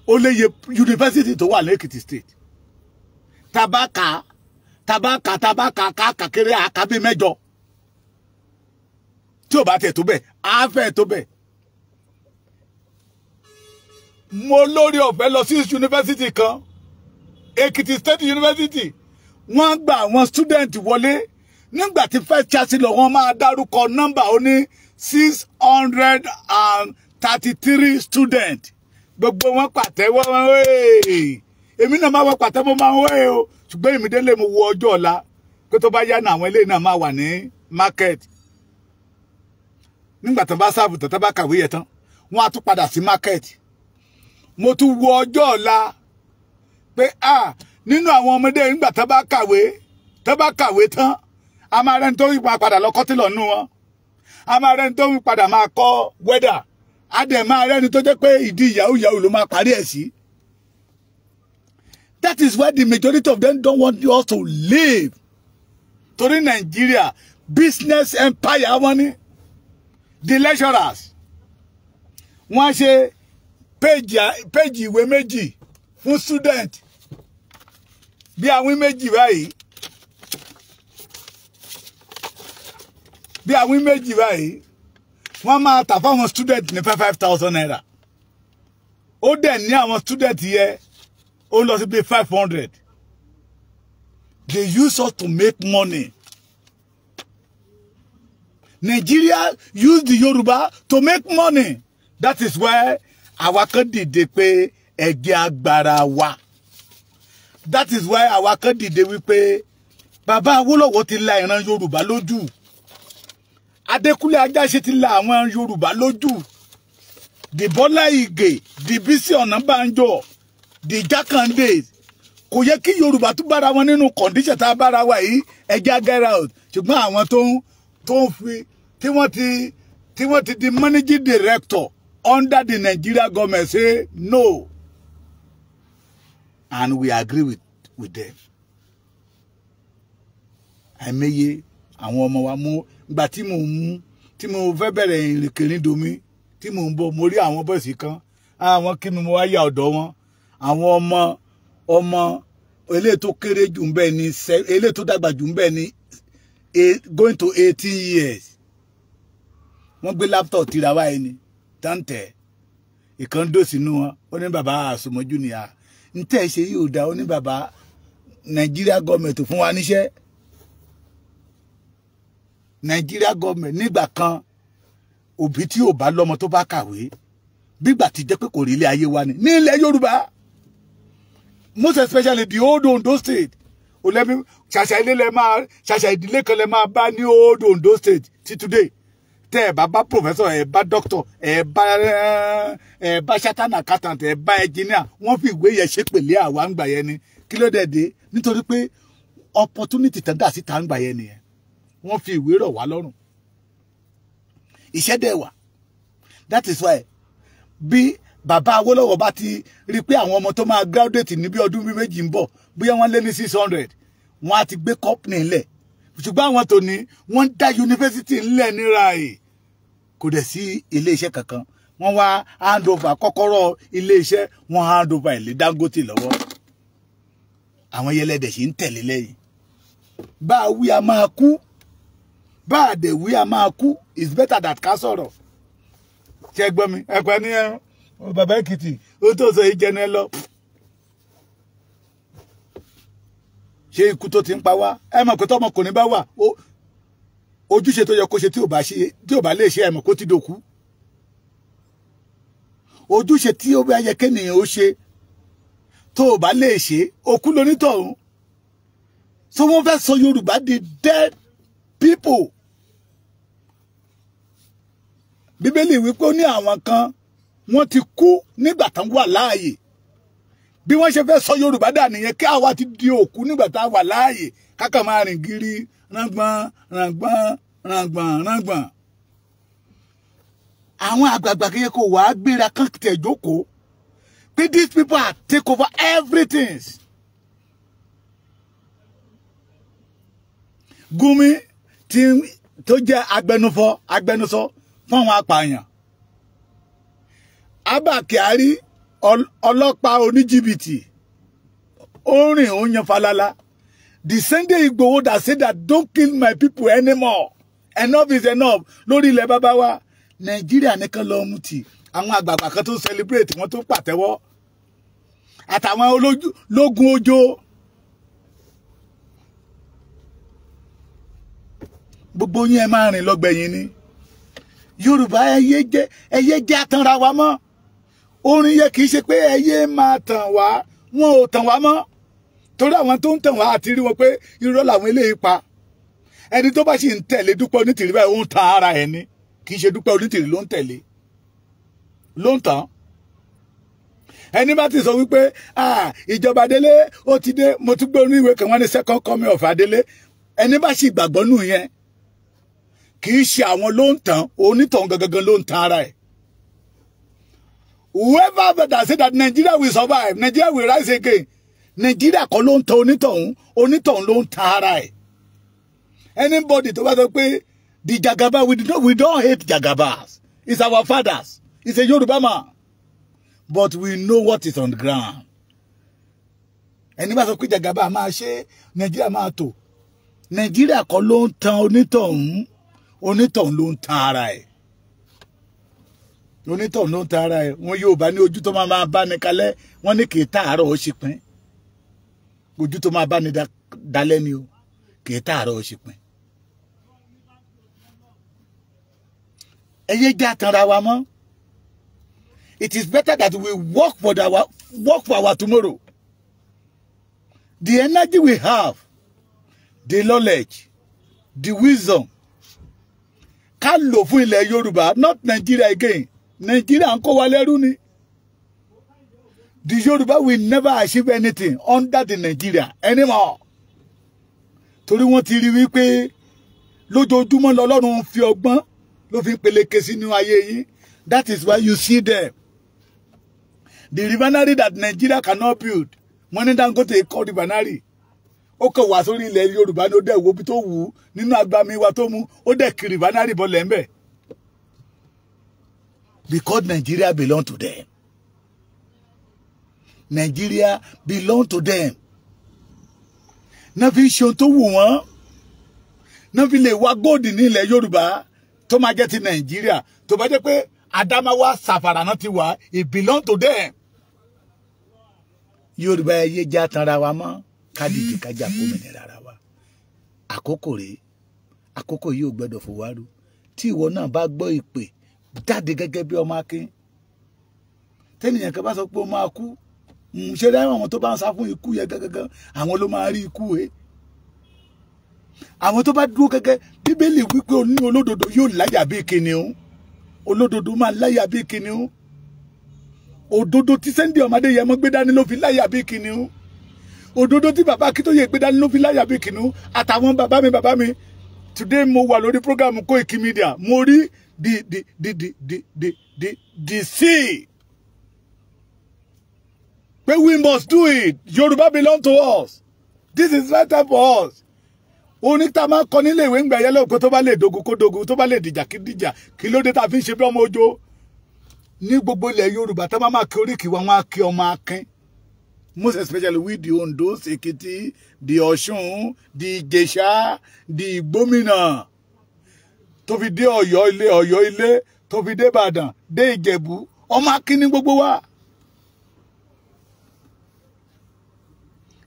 ó léye university tó wà ní Èkìtì State. Tabaka, tabaka, tabaka, káàkiri àkàbí mẹ́jọ. Tí ò bá tẹ̀ tó bẹ̀, á fẹ́ tó bẹ̀. Mo lórí ọ̀fẹ́ lọ sí university kan, Èkìtì State University. Wọ́n gba àwọn student wọlé. Nígbà tí first chancellor wọ́n máa dárúkọ nọ́mbà ó ní 633 student. Gbogbo wọn pàtẹ́wọ́ wọn wéè. Èmi náà máa wọ pàtẹ́wọ́ máa ń wéè o. Ṣùgbọ́n èmi délé mo wo ọjọ́ ọ̀la pé tó bá yá náà àwọn eléyìí náà máa wà ní market. Nígbà tó bá sáàbù tó bá kàwé yẹn tán, wọ́n á tún padà sí market. Mo tún wo ọjọ́ ọ̀la pé a nínú àwọn ọmọdé nígbà tó bá kàwé tán, a máa rẹ́ni tó máa padà lọ kọ́tìlọ̀ nú wọn. A máa rẹ́ni tó padà máa kọ́ wẹ́dà. A dẹ̀ máa rẹ́ni tó jẹ́ pé ìdí yahoo yahoo ló máa parí ẹ̀ sí. That is why the majority of them don't want us to live. Torí Nigeria business empire wọn ni. The lecturers wọ́n ṣe péjì ìwé méjì fún student bí àwọn méjì báyìí, bí àwọn méjì báyìí, wọ́n máa tà fáwọn student ní 5,000 naira. Ó dẹ̀ ní àwọn student yẹ ó lọ sí bí 500. They use us to make money. Nigeria use the Yoruba to make money. That is why àwa kan dìde pé ẹgbẹ́ agbára wa. That is why àwa kan dìde wípé bàbá Awólọ́wọ̀ ti la ìran Yorùbá lójú. Adékúnlé Ajáṣe ti la àwọn Yorùbá lójú. the Bọ́lá Ìgè, the Bísí Ọ̀nàbànjọ, the Jákàndé. Kò yẹ kí Yorùbá tún bára wọn nínú condition tá a bára wa yìí. Ẹja get out. Ṣùgbọ́n àwọn tó ń fi tí wọ́n ti di managing director under the Nigeria government say no, and we agree with them. Àìmọye àwọn ọmọ wa mú ìgbà tí mo mú tí mo fẹ́ bẹ̀rẹ̀ ìrìnkèrindò mi tí mo ń bọ̀, mo rí àwọn bọ́ọ̀sì kan, àwọn kí mi mo wá yà ọ̀dọ̀ wọn. Àwọn ọmọ eléyìí tó kéré jù ń bẹ ní, eléyìí tó dàgbà jù ń bẹ ní going to 18 years. Wọ́n gbé laptop tira wá ẹni táǹtẹ̀ ìkan dò sínú wọn. Ó ní bàbá àsomọ́jú ni à ń tẹ̀ ṣe yìí ò dá. Ó ní bàbá Nàìjíríà gọọmẹ̀ntì fún wa níṣẹ́. Nàìjíríà gọọmẹ̀ntì nígbà kan, òbí tí ò bá lọ́mọ tó bá kàwé bígbà tí jẹ́ pé kò rí ilé ayé wa ni ní ilẹ̀ Yorùbá, most especially the old Ondo State. Olẹ́mi ṣàṣà ilé lẹ máa ṣàṣà ìdílé kan lẹ máa bá ní old Ondo State ti today. Tẹ́ ẹ bá bá professor, ẹ bá doctor, ẹ bá chartered accountant, ẹ bá engineer, wọ́n fi ìwé yẹn ṣépèlé àwa ń gbà yẹn ni. Kí ló dé dé? Nítorí pé opportunity tán dà síta ń gbà yẹn nìyẹn. Wọ́n fi ìwé rọ̀ wá lọ́rùn. Iṣẹ́ dẹ̀ wà. That is why bí bàbá Awólọ́wọ̀ bá ti rí pé àwọn ọmọ tó máa graduate ní bí ọdún bí méjì ń bọ̀, bóyá wọ́n lé ní 600, wọ́n á ti gbé company ńlẹ̀. Ṣùgbọ́n àwọn tó ní wọ́n dá yunifásitì ńlẹ̀ níra ẹ̀, kò dẹ̀ sí ilé iṣẹ́ kankan. Wọ́n wá hand over kọ́kọ́rọ́ ilé iṣẹ́, wọ́n hand over ilé Dangote lọ́wọ́. Àwọn yẹlẹ́dẹ̀ sì ń tẹ̀lé lẹ́yìn. Bá a wí a máa kú, bá a dẹ̀ wí a máa kú. It's better that ká sọ̀rọ̀. Ṣé gbọ́ mi? Ẹ̀pẹ́ ní ẹ̀rọ bàbá Èkìtì ó tó sọ yìí jẹnu ẹ lọ. Ṣé ikú tó ti ń pa wá? Ẹ mọ̀ pé tọmọkùnrin bá wà, ojúṣe tó yẹ kó ṣe tí ò bá lè ṣe, ẹ mọ̀ kó ti dòkú. Ojúṣe tí ó bá yẹ kéèyàn ó ṣe tó ò bá lè ṣe, òkú lonítọ̀hún. So wọ́n fẹ́ sọ Yorùbá di dead people. Bíbélì wípé ó ní àwọn kan wọ́n ti kú nígbà tán wà láàyè. Bí wọ́n ṣe fẹ́ sọ Yorùbá dà nìyẹn, kí àwa ti di òkú nígbà tá a wà láàyè, kákan máa rìn gírí rángbọ̀n rángbọ̀n rángbọ̀n rángbọ̀n. Àwọn àgbààgbà kìí kò wá gbéra kán tẹ̀ jókòó pé these people are take over everything. Gumi tí tó jẹ́ agbẹnusọ fún àwọn apààyàn. Abba Kyari ọlọ́pàá oníjìbìtì, ó rìn ó yan falala. The Sunday Igboho that say that don't kill my people anymore, enough is enough lórí ilẹ̀ bàbá wa Nàìjíríà nìkan lọ mú tì. Àwọn àgbààgbà kan tó celebrate, wọ́n tó pàtẹ́wọ́, àtàwọn ológun ojo. Gbogbo yín ẹ máa rìn lọ́gbẹ̀yìn ni. Yorùbá ẹyẹ jẹ́ àtànra wa mọ́. Orin yẹ kìí ṣe pé ẹyẹ máa tàn wá, wọn ò tàn wá mọ́. Torí àwọn tó ń tàn wá àti rí wọn pé irọ́ làwọn eléyìí pa. Ẹni tó bá sì ń tẹ̀lé Dúpẹ́ Onítìrí báyìí, ó ń tan ara ẹ̀ ni. Kìí ṣe Dúpẹ́ Onítìrí ló ń tẹ̀lé, ló ń tàn. Ẹni bá ti sọ wípé ìjọba Adélé ó ti dé, mo tún gbé oníwèé kan wọ́n ní second coming of Adélé. Ẹni bá sì gbàgbọ́ nù yẹn, kìí ṣe àwọn ló ń tàn, onítàn gangan ló ń tan ara ẹ̀. Whoever that say that Nigeria will survive, Nigeria will rise again, Nigeria kọ́ ló ń tan onítọ̀hún, onítọ̀hún ló ń tan ara ẹ̀. Anybody tó bá sọ pé the Jagaba, we don't hate Jagabas, it's our fathers, it's a Yoruba man, but we know what is on the ground. Ẹni bá sọ pé Jagaba máa ṣe, Nigeria máa tò, Nigeria kọ́ ló ń tan onítọ̀hún, onítọ̀hún ló ń tan ara ẹ̀. Onítọ̀hún ló ń tan ara ẹ̀. Wọn yóò bá ní ojú tó máa bá ní kalẹ̀, wọ́n ní kì í tààrọ̀ ó ṣe pín. Ojú tó máa bá ní dalẹ̀ ni o, kì í tààrọ̀ ó ṣe pín. Ẹ yé jẹ́ àtànra wa mọ́. It is better that we work for our tomorrow. The energy we have, the knowledge, the wisdom, ká lò fún ilẹ̀ Yorùbá, not Nigeria again. Nàìjíríà ń kó wa lẹ́rú ni. The Yorùbá will never achieve anything under the Nigeria anymore. Torí wọ́n ti rí wípé lójoojúmọ́ lọ́lọ́run fi ọgbọ́n ló fi ń peléke sínú ayé yín. That is why you see them. The refinery that Nigeria cannot build, wọ́n ní Dangote kọ́ refinery. Ó kàn wá sórí ilẹ̀ Yorùbá ní ó dẹ̀ wo bí tó wù ú nínú agbami wa tó mú, ó dẹ̀ kiri refinery bọ́lẹ̀ ń bẹ̀. Because Nigeria belong to them. Nigeria belong to them. Náà fi ṣe ohun tó wù wọ́n. Náà fi lè wá góòdì ní ilẹ̀ Yorùbá tó máa jẹ́ ti Nàìjíríà. Tó bá jẹ́ pé Adamawa Sàfàrà náà ti wà, it belong to them. Yorùbá, ẹ yé já tanra wa mọ́, ká dìde ká jà fómìnira ara wa. Àkókò rèé, àkókò yìí ò gbọdọ̀ fòwárù. Tí ìwọ náà bá gbọ́ ìpè, jáde gẹ́gẹ́ bí ọmọ akin. Tẹ́nìyàn kan bá sọ pé ó máa kú, ṣe dáhùn àwọn tó bá ń sá fún ikú yẹn gẹ́gẹ́gẹ́, àwọn ló máa rí ikú he. Àwọn tó bá dúró gẹ́gẹ́, Bíbélì wípé ó ní olódodo yóò láyà bí kìnìún. Olódodo máa láyà bí kìnìún. Òdodo tí Sunday ọmọdé yẹn mọ́ gbé dání ló fi láyà bí kìnìún. Òdodo tí bàbá Akíntóyè gbé dání ló fi láyà bí kìnìún. Àtàwọn bàbá mi, bàbá mi. Today mo wà lórí program Koiki Media, mo rí the see pé we must do it. Yorùbá belong to us. This is right time for us. Oní tá a máa kọ nílé ìwé ń gbà yẹlẹ òkú, tó bá lè dogun kó dogun, tó bá lè dìjà kí dìjà. Kí ló dé tá a fi ń ṣe bí ọmọ ojo ní gbogbo ilẹ̀ Yorùbá? Tá a máa kí oríkì wa, wọn á kí ọmọ akin, most especially with the Ondo, Èkìtì, the Ọ̀ṣun, the Ìjẹ̀ṣà, the Ìgbómìnà, tó fi dé Ọ̀yọ́ ilé, Ọ̀yọ́ ilé, tó fi dé Ìbàdàn, dé Ìjẹ̀bú, ọmọ akin ní gbogbo wa.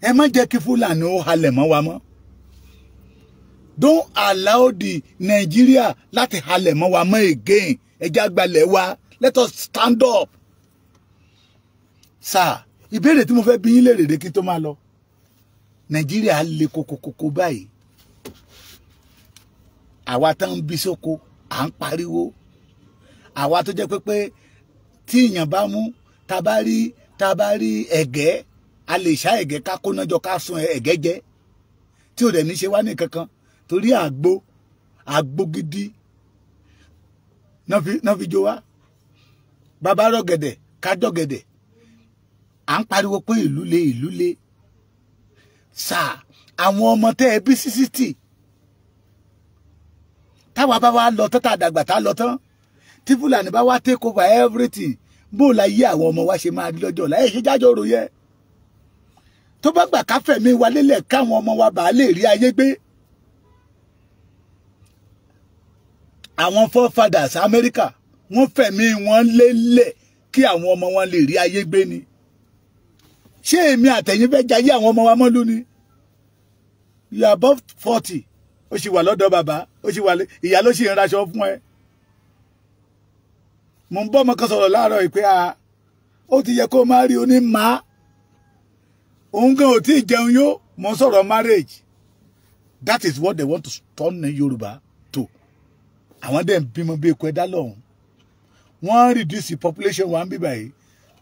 Ẹ má jẹ́ kí Fúlàní ó halẹ̀ mọ́ wa mọ́. Don't allow the Nigeria láti halẹ̀ mọ́ wa mọ́ again. Ẹ jẹ́ àgbàlẹ̀ wa. Let us stand up. Sir, ìbéèrè tí mo fẹ́ bí yín léèrè rè kí n tó máa lọ. Nàìjíríà le kokokoko báyìí, àwa tá ń bí sóko à ń pariwo. Àwa tó jẹ́ pé tí èèyàn bá mú, tá bá rí ẹ̀gẹ́, a lè ṣá ẹ̀gẹ́, ká kóná jọ, ká sun ẹ̀gẹ́ jẹ, tí ò dẹ̀ ní ṣe wá ní kankan, torí àgbo, àgbo gidi náà fi jó wá. Bàbá rọ̀gẹ̀dẹ̀, ká dọ̀gẹ̀dẹ̀. À ń pariwo pé ìlú le, ìlú le. Sáà, àwọn ọmọ tẹ́ ẹ bí sí 60, táwa bá wá lọ tán, tá a dàgbà, tá a lọ tán, tí Fúlàní bá wá take over everything, bó la yí àwọn ọmọ wa ṣe máa rí lọ́jọ́ ọ̀la? Ẹ̀ ṣe jájọ́ rò yẹ tó bá gbà ká fẹ̀mí wa lélẹ̀ káwọn ọmọ wa bàá lè rí ayé gbé. Àwọn forefathers Amẹ́ríkà, wọ́n fẹ̀mí wọn lélẹ̀ kí àwọn ọmọ wọn lè rí ayé gbé ni. Ṣé èmi àtẹ̀yìn fẹ́ jayé àwọn ọmọ wa mọ́lú ni? You are above 40, ó sì wà lọ́dọ̀ bàbá, ó sì wà, ìyá ló sì ń raṣọ fún ẹ. Mo ń bọ́ ọmọ kan sọ̀rọ̀ láàárọ̀ yìí pé a ó ti yẹ kó má rí oní máa òun gan ò tí ì jẹun yó. Mo ń sọ̀rọ̀ marriage. That is what they want to turn Yorùbá to. Àwọn dẹ̀ ń bímọ bí eku ẹ̀dá lọ́hùn. Wọ́n reduce the population wa ń bí báyìí,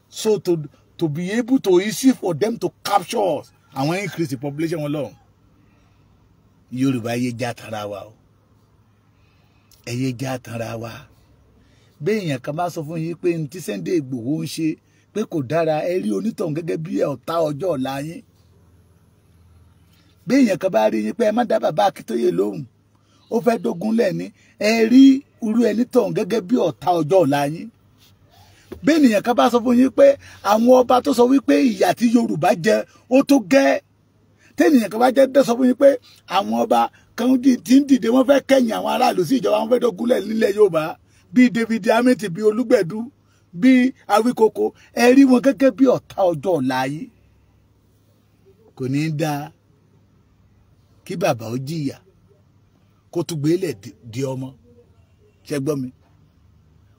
so to be able to easy for them to capture us. Àwọn increase the population wọn lọ́hùn. Yorùbá, yé já tara wa o, ẹ yé já tara wa. Béèyàn kan bá sọ fún yín pé ní tí Sunday Igboho ń ṣe pé kò dára, ẹ rí onítọ̀hún gẹ́gẹ́ bí ọ̀tá ọjọ́ ọ̀la yín. Béèyàn kan bá rí yín pé ẹ má dá bàbá Akíntóyè lóhùn, ó fẹ́ dógun lẹ́ni, ẹ rí irú ẹni tọ̀hún gẹ́gẹ́ bí ọ̀tá ọjọ́ ọ̀la yín. Béèyàn kan bá sọ fún yín pé àwọn ọba tó sọ wípé ìyà tí Yorùbá jẹ ó tó gẹ́, tẹ́nìyàn kan bá jẹ́ dẹ́ sọ fún yín pé àwọn ọba kan tí ń dìde, wọ́n fẹ́ kẹ̀yìn àwọn aráàlú sí ìjọba, wọ́n fẹ́ dógúnlẹ̀ nílẹ̀ Yorùbá, bíi David Amity, bíi Olúgbẹ̀dú, bíi Awíkoko, ẹ rí wọn gẹ́gẹ́ bí ọ̀tá ọjọ́ ọ̀la yín. Kò ní í dáa kí bàbá ó jìyà kó tún gbélé di ọmọ. Ṣẹ gbọ́ mi?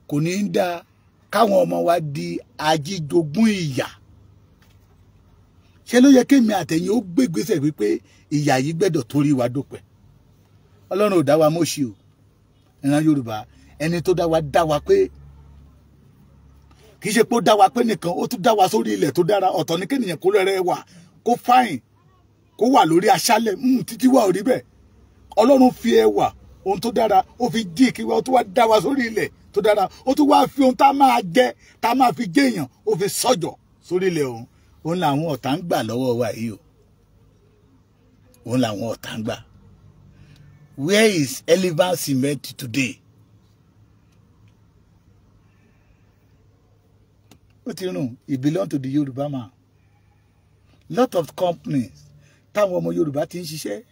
Kò ní í dáa káwọn ọmọ wa di ajíjogún ìyà. Ṣé ló yẹ kémi àtẹ̀yìn ó gbégbèsè wípé ìyà yìí gbẹ́dọ̀ torí wa dópẹ́? Ọlọ́run ò dá wa mọ́ṣí o. Ìran Yorùbá, ẹni tó dá wa dá wa pé Kì í ṣe pé ó dá wa pé nìkan, ó tún dá wa sórí ilẹ̀ tó dára. Ọ̀tọ̀ ní kéèyàn kó rẹ̀rẹ̀ wà, kó fáyìn, kó wà lórí aṣálẹ̀, títí wà ò rí bẹ́ẹ̀. Ọlọ́run fi ẹwà ohun tó dára, ó fi jí kí wa, ó tún wá dá wa sórí ilẹ̀ tó dára, ó tún wá fi ohun tá máa jẹ, tá máa fi jẹ èèyàn, ó fi sọ́jọ̀ sórí ilẹ̀ òun. Òun làwọn ọ̀tá ń gbà lọ́wọ́ wa yìí o. Òun làwọn ọ̀tá ń gbà. Where is Elephant Cement today? Ó ti rùn. It belong to the Yorùbá man. Lot of companies táwọn ọmọ Yorùbá ti ń ṣiṣẹ́.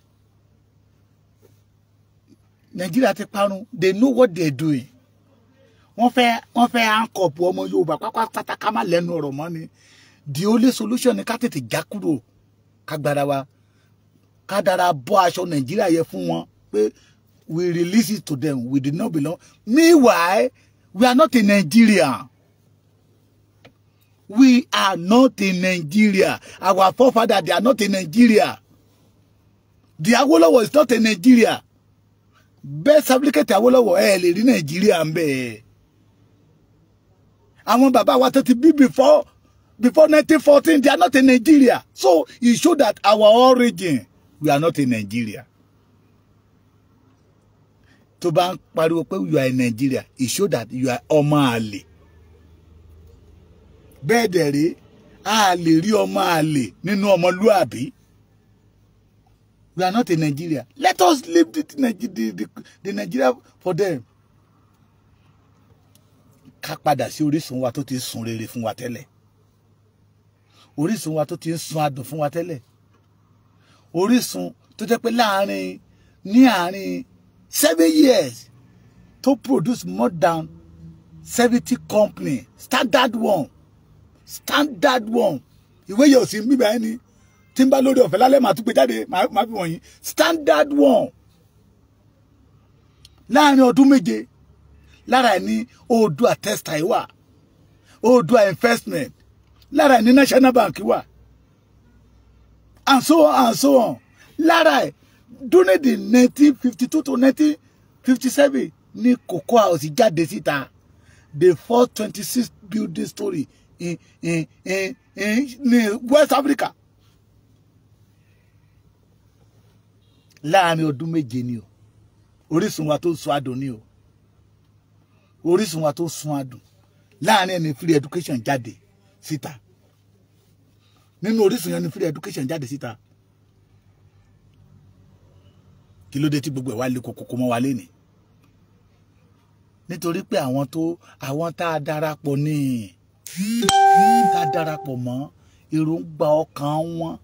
Nàìjíríà ti parun. They know what they are doing. Wọ́n fẹ́ àǹkọ̀pù ọmọ Yorùbá pátápátá ká má lẹ́nu ọ̀rọ̀ mọ́ ni. The only solution ni ká tètè já kúrò, ká gbára wa, ká dára bọ́ aṣọ Nàìjíríà yẹ fún wọn pé we release it to them. We did not belong. Meanwhile, we are not in Nigeria. We are not in Nigeria. Our forefathers, they are not in Nigeria. The Awolowo is not in Nigeria. Best applicant Awolowo, ẹ lè rí Nigeria ń bẹ. Àwọn bàbá wa tó ti bí before 1914, they are not in Nigeria. So it shows that our origin, we are not in Nigeria. Tó bá ń pariwo pé you are in Nigeria, it shows that you are ọmọ àlè. Bẹ́ẹ̀ dẹ̀ rí, a lè rí ọmọ àlè nínú ọmọlúàbí. We are not in Nigeria. Let us leave the Nigeria for them. Ká padà sí orísun wa tó ti sun rere fún wa tẹ́lẹ̀. Orísun wa tó ti sun adùn fún wa tẹ́lẹ̀. Orísun tó jẹ́ pé láàrin ní àárín 7 years tó produce more than 70 company, standard one. Standard one. Ìwé yóò sí bíbá ẹni tí ń bá lórí ọ̀fẹ́ lálẹ́ màá tún gbé jáde, màá fi wọ̀nyí. Standard one. Láàrin ọdún méje lára ẹ̀ ní Oòduà Textile wà, Oòduà Investment, lára ẹ̀ ní National Bank wà, and so on and so on. Lára ẹ̀ during the 1952 to 1957 ní Cocoa House jáde síta, the first 26 building story in West Africa. Láàrin ọdún méje ni o. Orísun wa tó sun adùn ni o. Orísun wa tó sun adùn. Láàrin ẹni free education jáde síta. Nínú orísun yẹn ni free education jáde síta. Kí ló dé tí gbogbo ẹ̀ wá lé kókókó mọ́ wa lénìí? Nítorí pé àwọn tá a darapọ̀ ní, tá a darapọ̀ mọ́ èròǹgbà ọkàn wọn,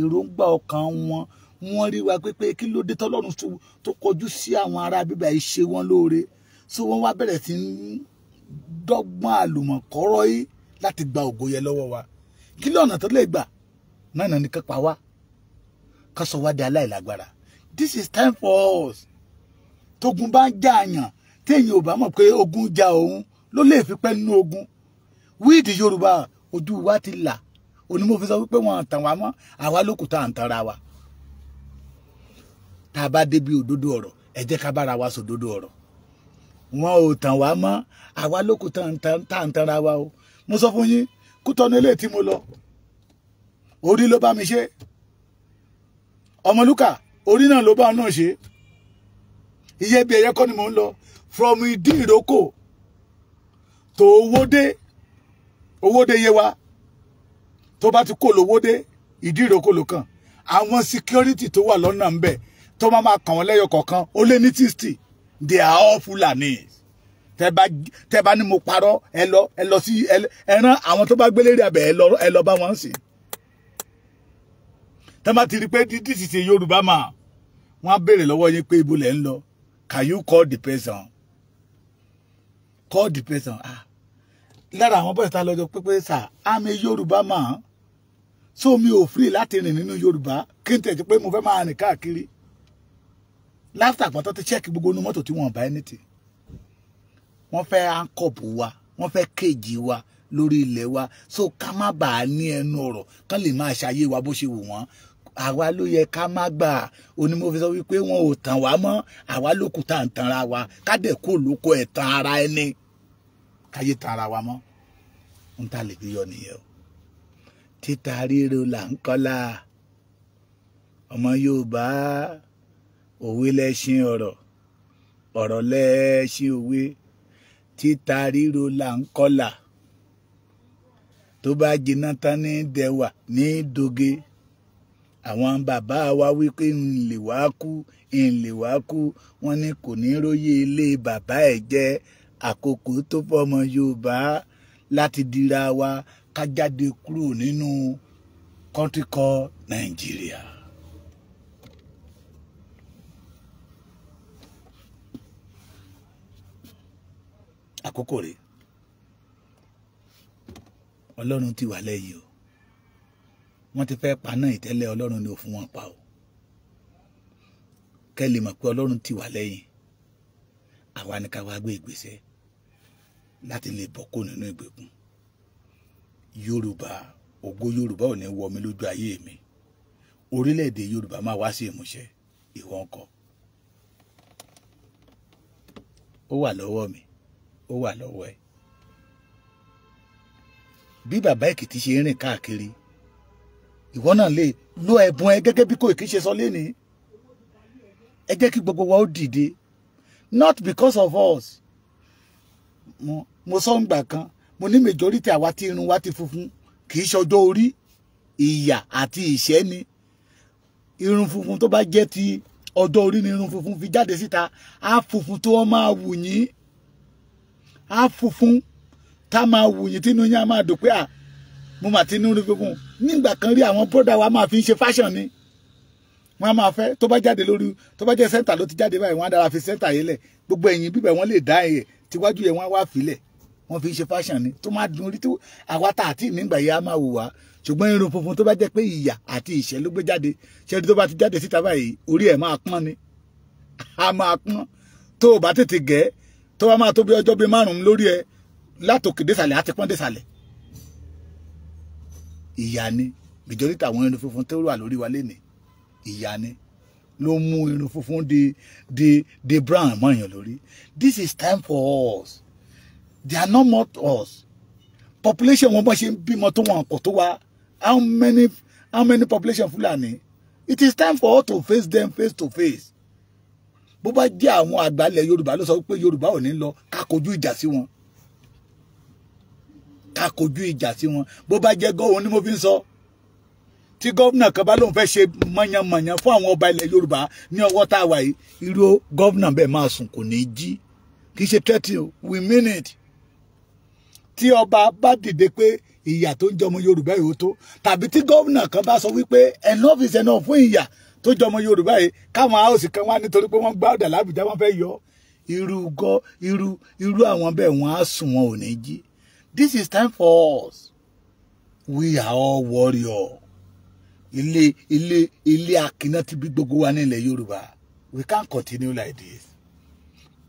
èròǹgbà ọkàn wọn, wọ́n rí wa pé kí ló dé tọ́lọ́run tó kọjú sí àwọn ará bíbá yìí ṣe wọ́n lóore. So wọ́n wá bẹ̀rẹ̀ sí ń dọ́gbọ́n àlùmọ̀kọ́rọ́ yìí láti gba ògo yẹn lọ́wọ́ wa. Kí lọ́nà tó lè gbà náà ní ká pa wá, ká sọ wá di aláìlágbára. This is time for us. Tógun bá ń jà àyàn, téèyàn ò bá mọ̀ pé ogun ja òun ló lè fi pẹ́ nínú ogun. We the Yorùbá, ojú wa ti là. Onímọ̀ fi sọ wípé wọn tàn wá mọ́, àwa ló kù tá à ń tanra wa. Tá a bá débi òdodo ọ̀rọ̀, ẹ jẹ́ ká bára wa sòdodo ọ̀rọ̀. Wọn ò tàn wá mọ́, àwa ló kù tá à ń tanra wa o. Mo sọ fún yín, Kútọ́nù ilé tí mo lọ, orí ló bá mi ṣe. Ọmọlúkà, orí náà ló bá náà ṣe. Iye bí ẹyẹ kọ́ ni mò ń lọ. From Ìdí Ìrókò tó Owódé, Owódé yé wa. Tó bá ti kó lówódé, Ìdí Ìrókò ló kàn. Àwọn security tó wà lọ́nà ń bẹ̀ tó máa máa kàn wọ́n lẹ́yọ kọ̀ọ̀kan ó lé ní 60. They are all Fulanis. Tẹ́ bá ní mo parọ́, ẹ lọ sí ẹ rán àwọn tó bá gbélé rí abẹ, ẹ lọ bá wọn sí. Tẹ́ bá ti rí pé this is a Yorùbá man, wọ́n á béèrè lọ́wọ́ yín pé ibo lẹ̀ ń lọ. Can you call the person? Call the person. Ah, lára àwọn bọ́ọ̀sì tá lọ́jọ́ pépé sà, I'm a Yorùbá man. So mi ò free láti rìn nínú Yorùbá kí n tẹ̀ pé mo fẹ́ máa rìn káàkiri. Láfítà àpótọ́ ti check gbogbo inú mọ́tò tí wọ́n bá anything. Wọ́n fẹ́ àǹkọ̀pù wa, wọ́n fẹ́ kéèjì wa lórí ilẹ̀ wa, so ká má bàa ní ẹnu ọ̀rọ̀, kán lè máa ṣayé wa bó ṣe wù wọ́n. Àwa ló yẹ ká má gbà. Onímọ̀ fi sọ wípé wọn ò tàn wá mọ́, àwa ló kù tá à ń tanra wa, ká dẹ̀ kó lóko ẹ̀tàn ara ẹni, káyé tan ara wa mọ́. Ń tà lè fi yọ nìyẹn o. Títa ríro là ń kọ́lá. Ọmọ Yorùbá, òwe lẹ́ṣin ọ̀rọ̀, ọ̀rọ̀ lẹ́ṣin òwe. Títa ríro là ń kọ́lá. Tó bá jiná tán ní dẹwà ní doge. Àwọn bàbá wa wípé ń lè wá kú, ń lè wá kú. Wọ́n ní kò ní róye ilé bàbá ẹ̀ jẹ́. Àkókò tó fọmọ Yorùbá láti dira wa ká jáde kúrò nínú country called Nàìjíríà. Àkókò rèé. Ọlọ́run ti wà lẹ́yìn o. Wọ́n ti fẹ́ paná ìtẹ́lẹ̀, Ọlọ́run ni ò fún wọn pa o. Kẹ́ lè mọ̀ pé Ọlọ́run ti wà lẹ́yìn. Àwa ni ká wá gbé ìgbésẹ̀ láti lè bọ́ kó nínú ìgbèkùn. Yorùbá, ògo Yorùbá ò ní wọ mi lójú ayé mi. Orílẹ̀-èdè Yorùbá máa wá sí ìmúṣẹ. Ìwọ ńkọ́? Ó wà lọ́wọ́ mi, ó wà lọ́wọ́ ẹ. Bí bàbá Èkìtì ṣe ń rìn káàkiri, ìwọ náà lè lo ẹ̀bùn ẹ gẹ́gẹ́ bí Kóìkí ṣe sọ lénìí. Ẹ jẹ́ kí gbogbo wa ó dìde, not because of us. Mo sọ ń gbà kan, mo ní majority àwa tí irun wa ti funfun kì í ṣọjọ́ orí, ìyà àti ìṣẹ́ ni. Irun funfun tó bá jẹ́ ti ọjọ́ orí ni irun funfun fi jáde síta, á funfun tó wọ́n máa wù yín, á funfun tá máa wù yín, tínú yín á máa dùn pé à mo mà ti ní irun funfun. Nígbà kan rí, àwọn bọ́dà wa máa fi ń ṣe fashion ni. Wọ́n á máa fẹ́ tó bá jáde lórí, tó bá jẹ́ center ló ti jáde báyìí, wọ́n á dára fi center yẹn lẹ̀. Gbogbo ẹ̀yìn bíbẹ̀ wọ́n lè dá ẹ̀yẹ tíwájú yẹn, wọ́n á wá filẹ̀. Wọ́n fi ń ṣe fashion ni tó máa dùn orí tí àwa tá àti nígbà yẹn á máa wù wá. Ṣùgbọ́n irun funfun tó bá jẹ́ pé ìyà àti ìṣẹ́ ló gbé jáde, ṣẹ́ni tó bá ti jáde síta báyìí, orí ẹ̀ máa pọ́n ni. A máa pọ́n. Tó o bá tètè gẹ̀, tó bá máa tó bí ọjọ́ bíi 5 lórí ẹ, látòkè désàlẹ̀ á ti pọ́n désàlẹ̀. Ìyà ni majority àwọn irun funfun tó wà lórí wa lénìí. Ìyà ni ló mú irun funfun di brown mọ́ èèyàn lórí. This is time for us. They are not more us. Population wọn bá ṣe ń bímọ tó wọn kò tó wa. How many population Fulani? It is time for us to face them face to face. Bó bá jẹ́ àwọn àgbàlẹ̀ Yorùbá ló sọ pé Yorùbá ò ní lọ, ká kojú ìjà sí wọn. Ká kojú ìjà sí wọn. Bó bá jẹ́ gọ́wọ́n ni mo fi ń sọ. Tí gómìnà kan bá lóun fẹ́ ṣe mọ̀yànmọ̀yàn fún àwọn ọba ilẹ̀ Yorùbá ní ọwọ́ tá a wà yìí, irú gómìnà bẹ́ẹ̀ máa sùn kò ní jí. Kì í ṣe threat o, we mean it. Tí ọba bá dìde pé ìyà tó ń jọmọ Yorùbá yìí ó tó, tàbí tí gómìnà kan bá sọ wípé enough is enough fún ìyà tó jọmọ Yorùbá yìí, káwọn house kan wá nítorí pé wọ́n gbá ọ̀dà l'Ábùjá, wọ́n fẹ́ yọ irú gọ́ irú irú àwọn bẹ́ẹ̀, wọ́n á sùn, wọn ò ní jí. This is time for us. We are all warrior. Ilé akínná ti bí gbogbo wa ní ilẹ̀ Yorùbá. We can't continue like this,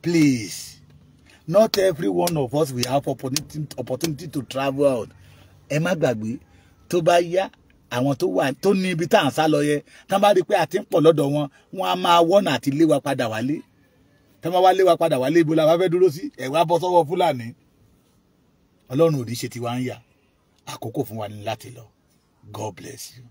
please. Not every one of us will have opportunity to travel out. Ẹ má gbàgbé, tó bá yá, àwọn tó wà tó ní ibi tá à ń sá lọ yẹ, tá bá rí i pé a ti ń pọ̀ lọ́dọ̀ wọn, wọn á máa wọ́nà àti lé wa padà wálé. Tá bá wá lé wa padà wálé, ibo la wá fẹ́ dúró sí? Ẹ̀ wá bọ́ sọ́wọ́ Fúlàní. Ọlọ́run ò ní ṣe tiwa ń yà. Àkókò fún wa ní láti lọ. God bless you.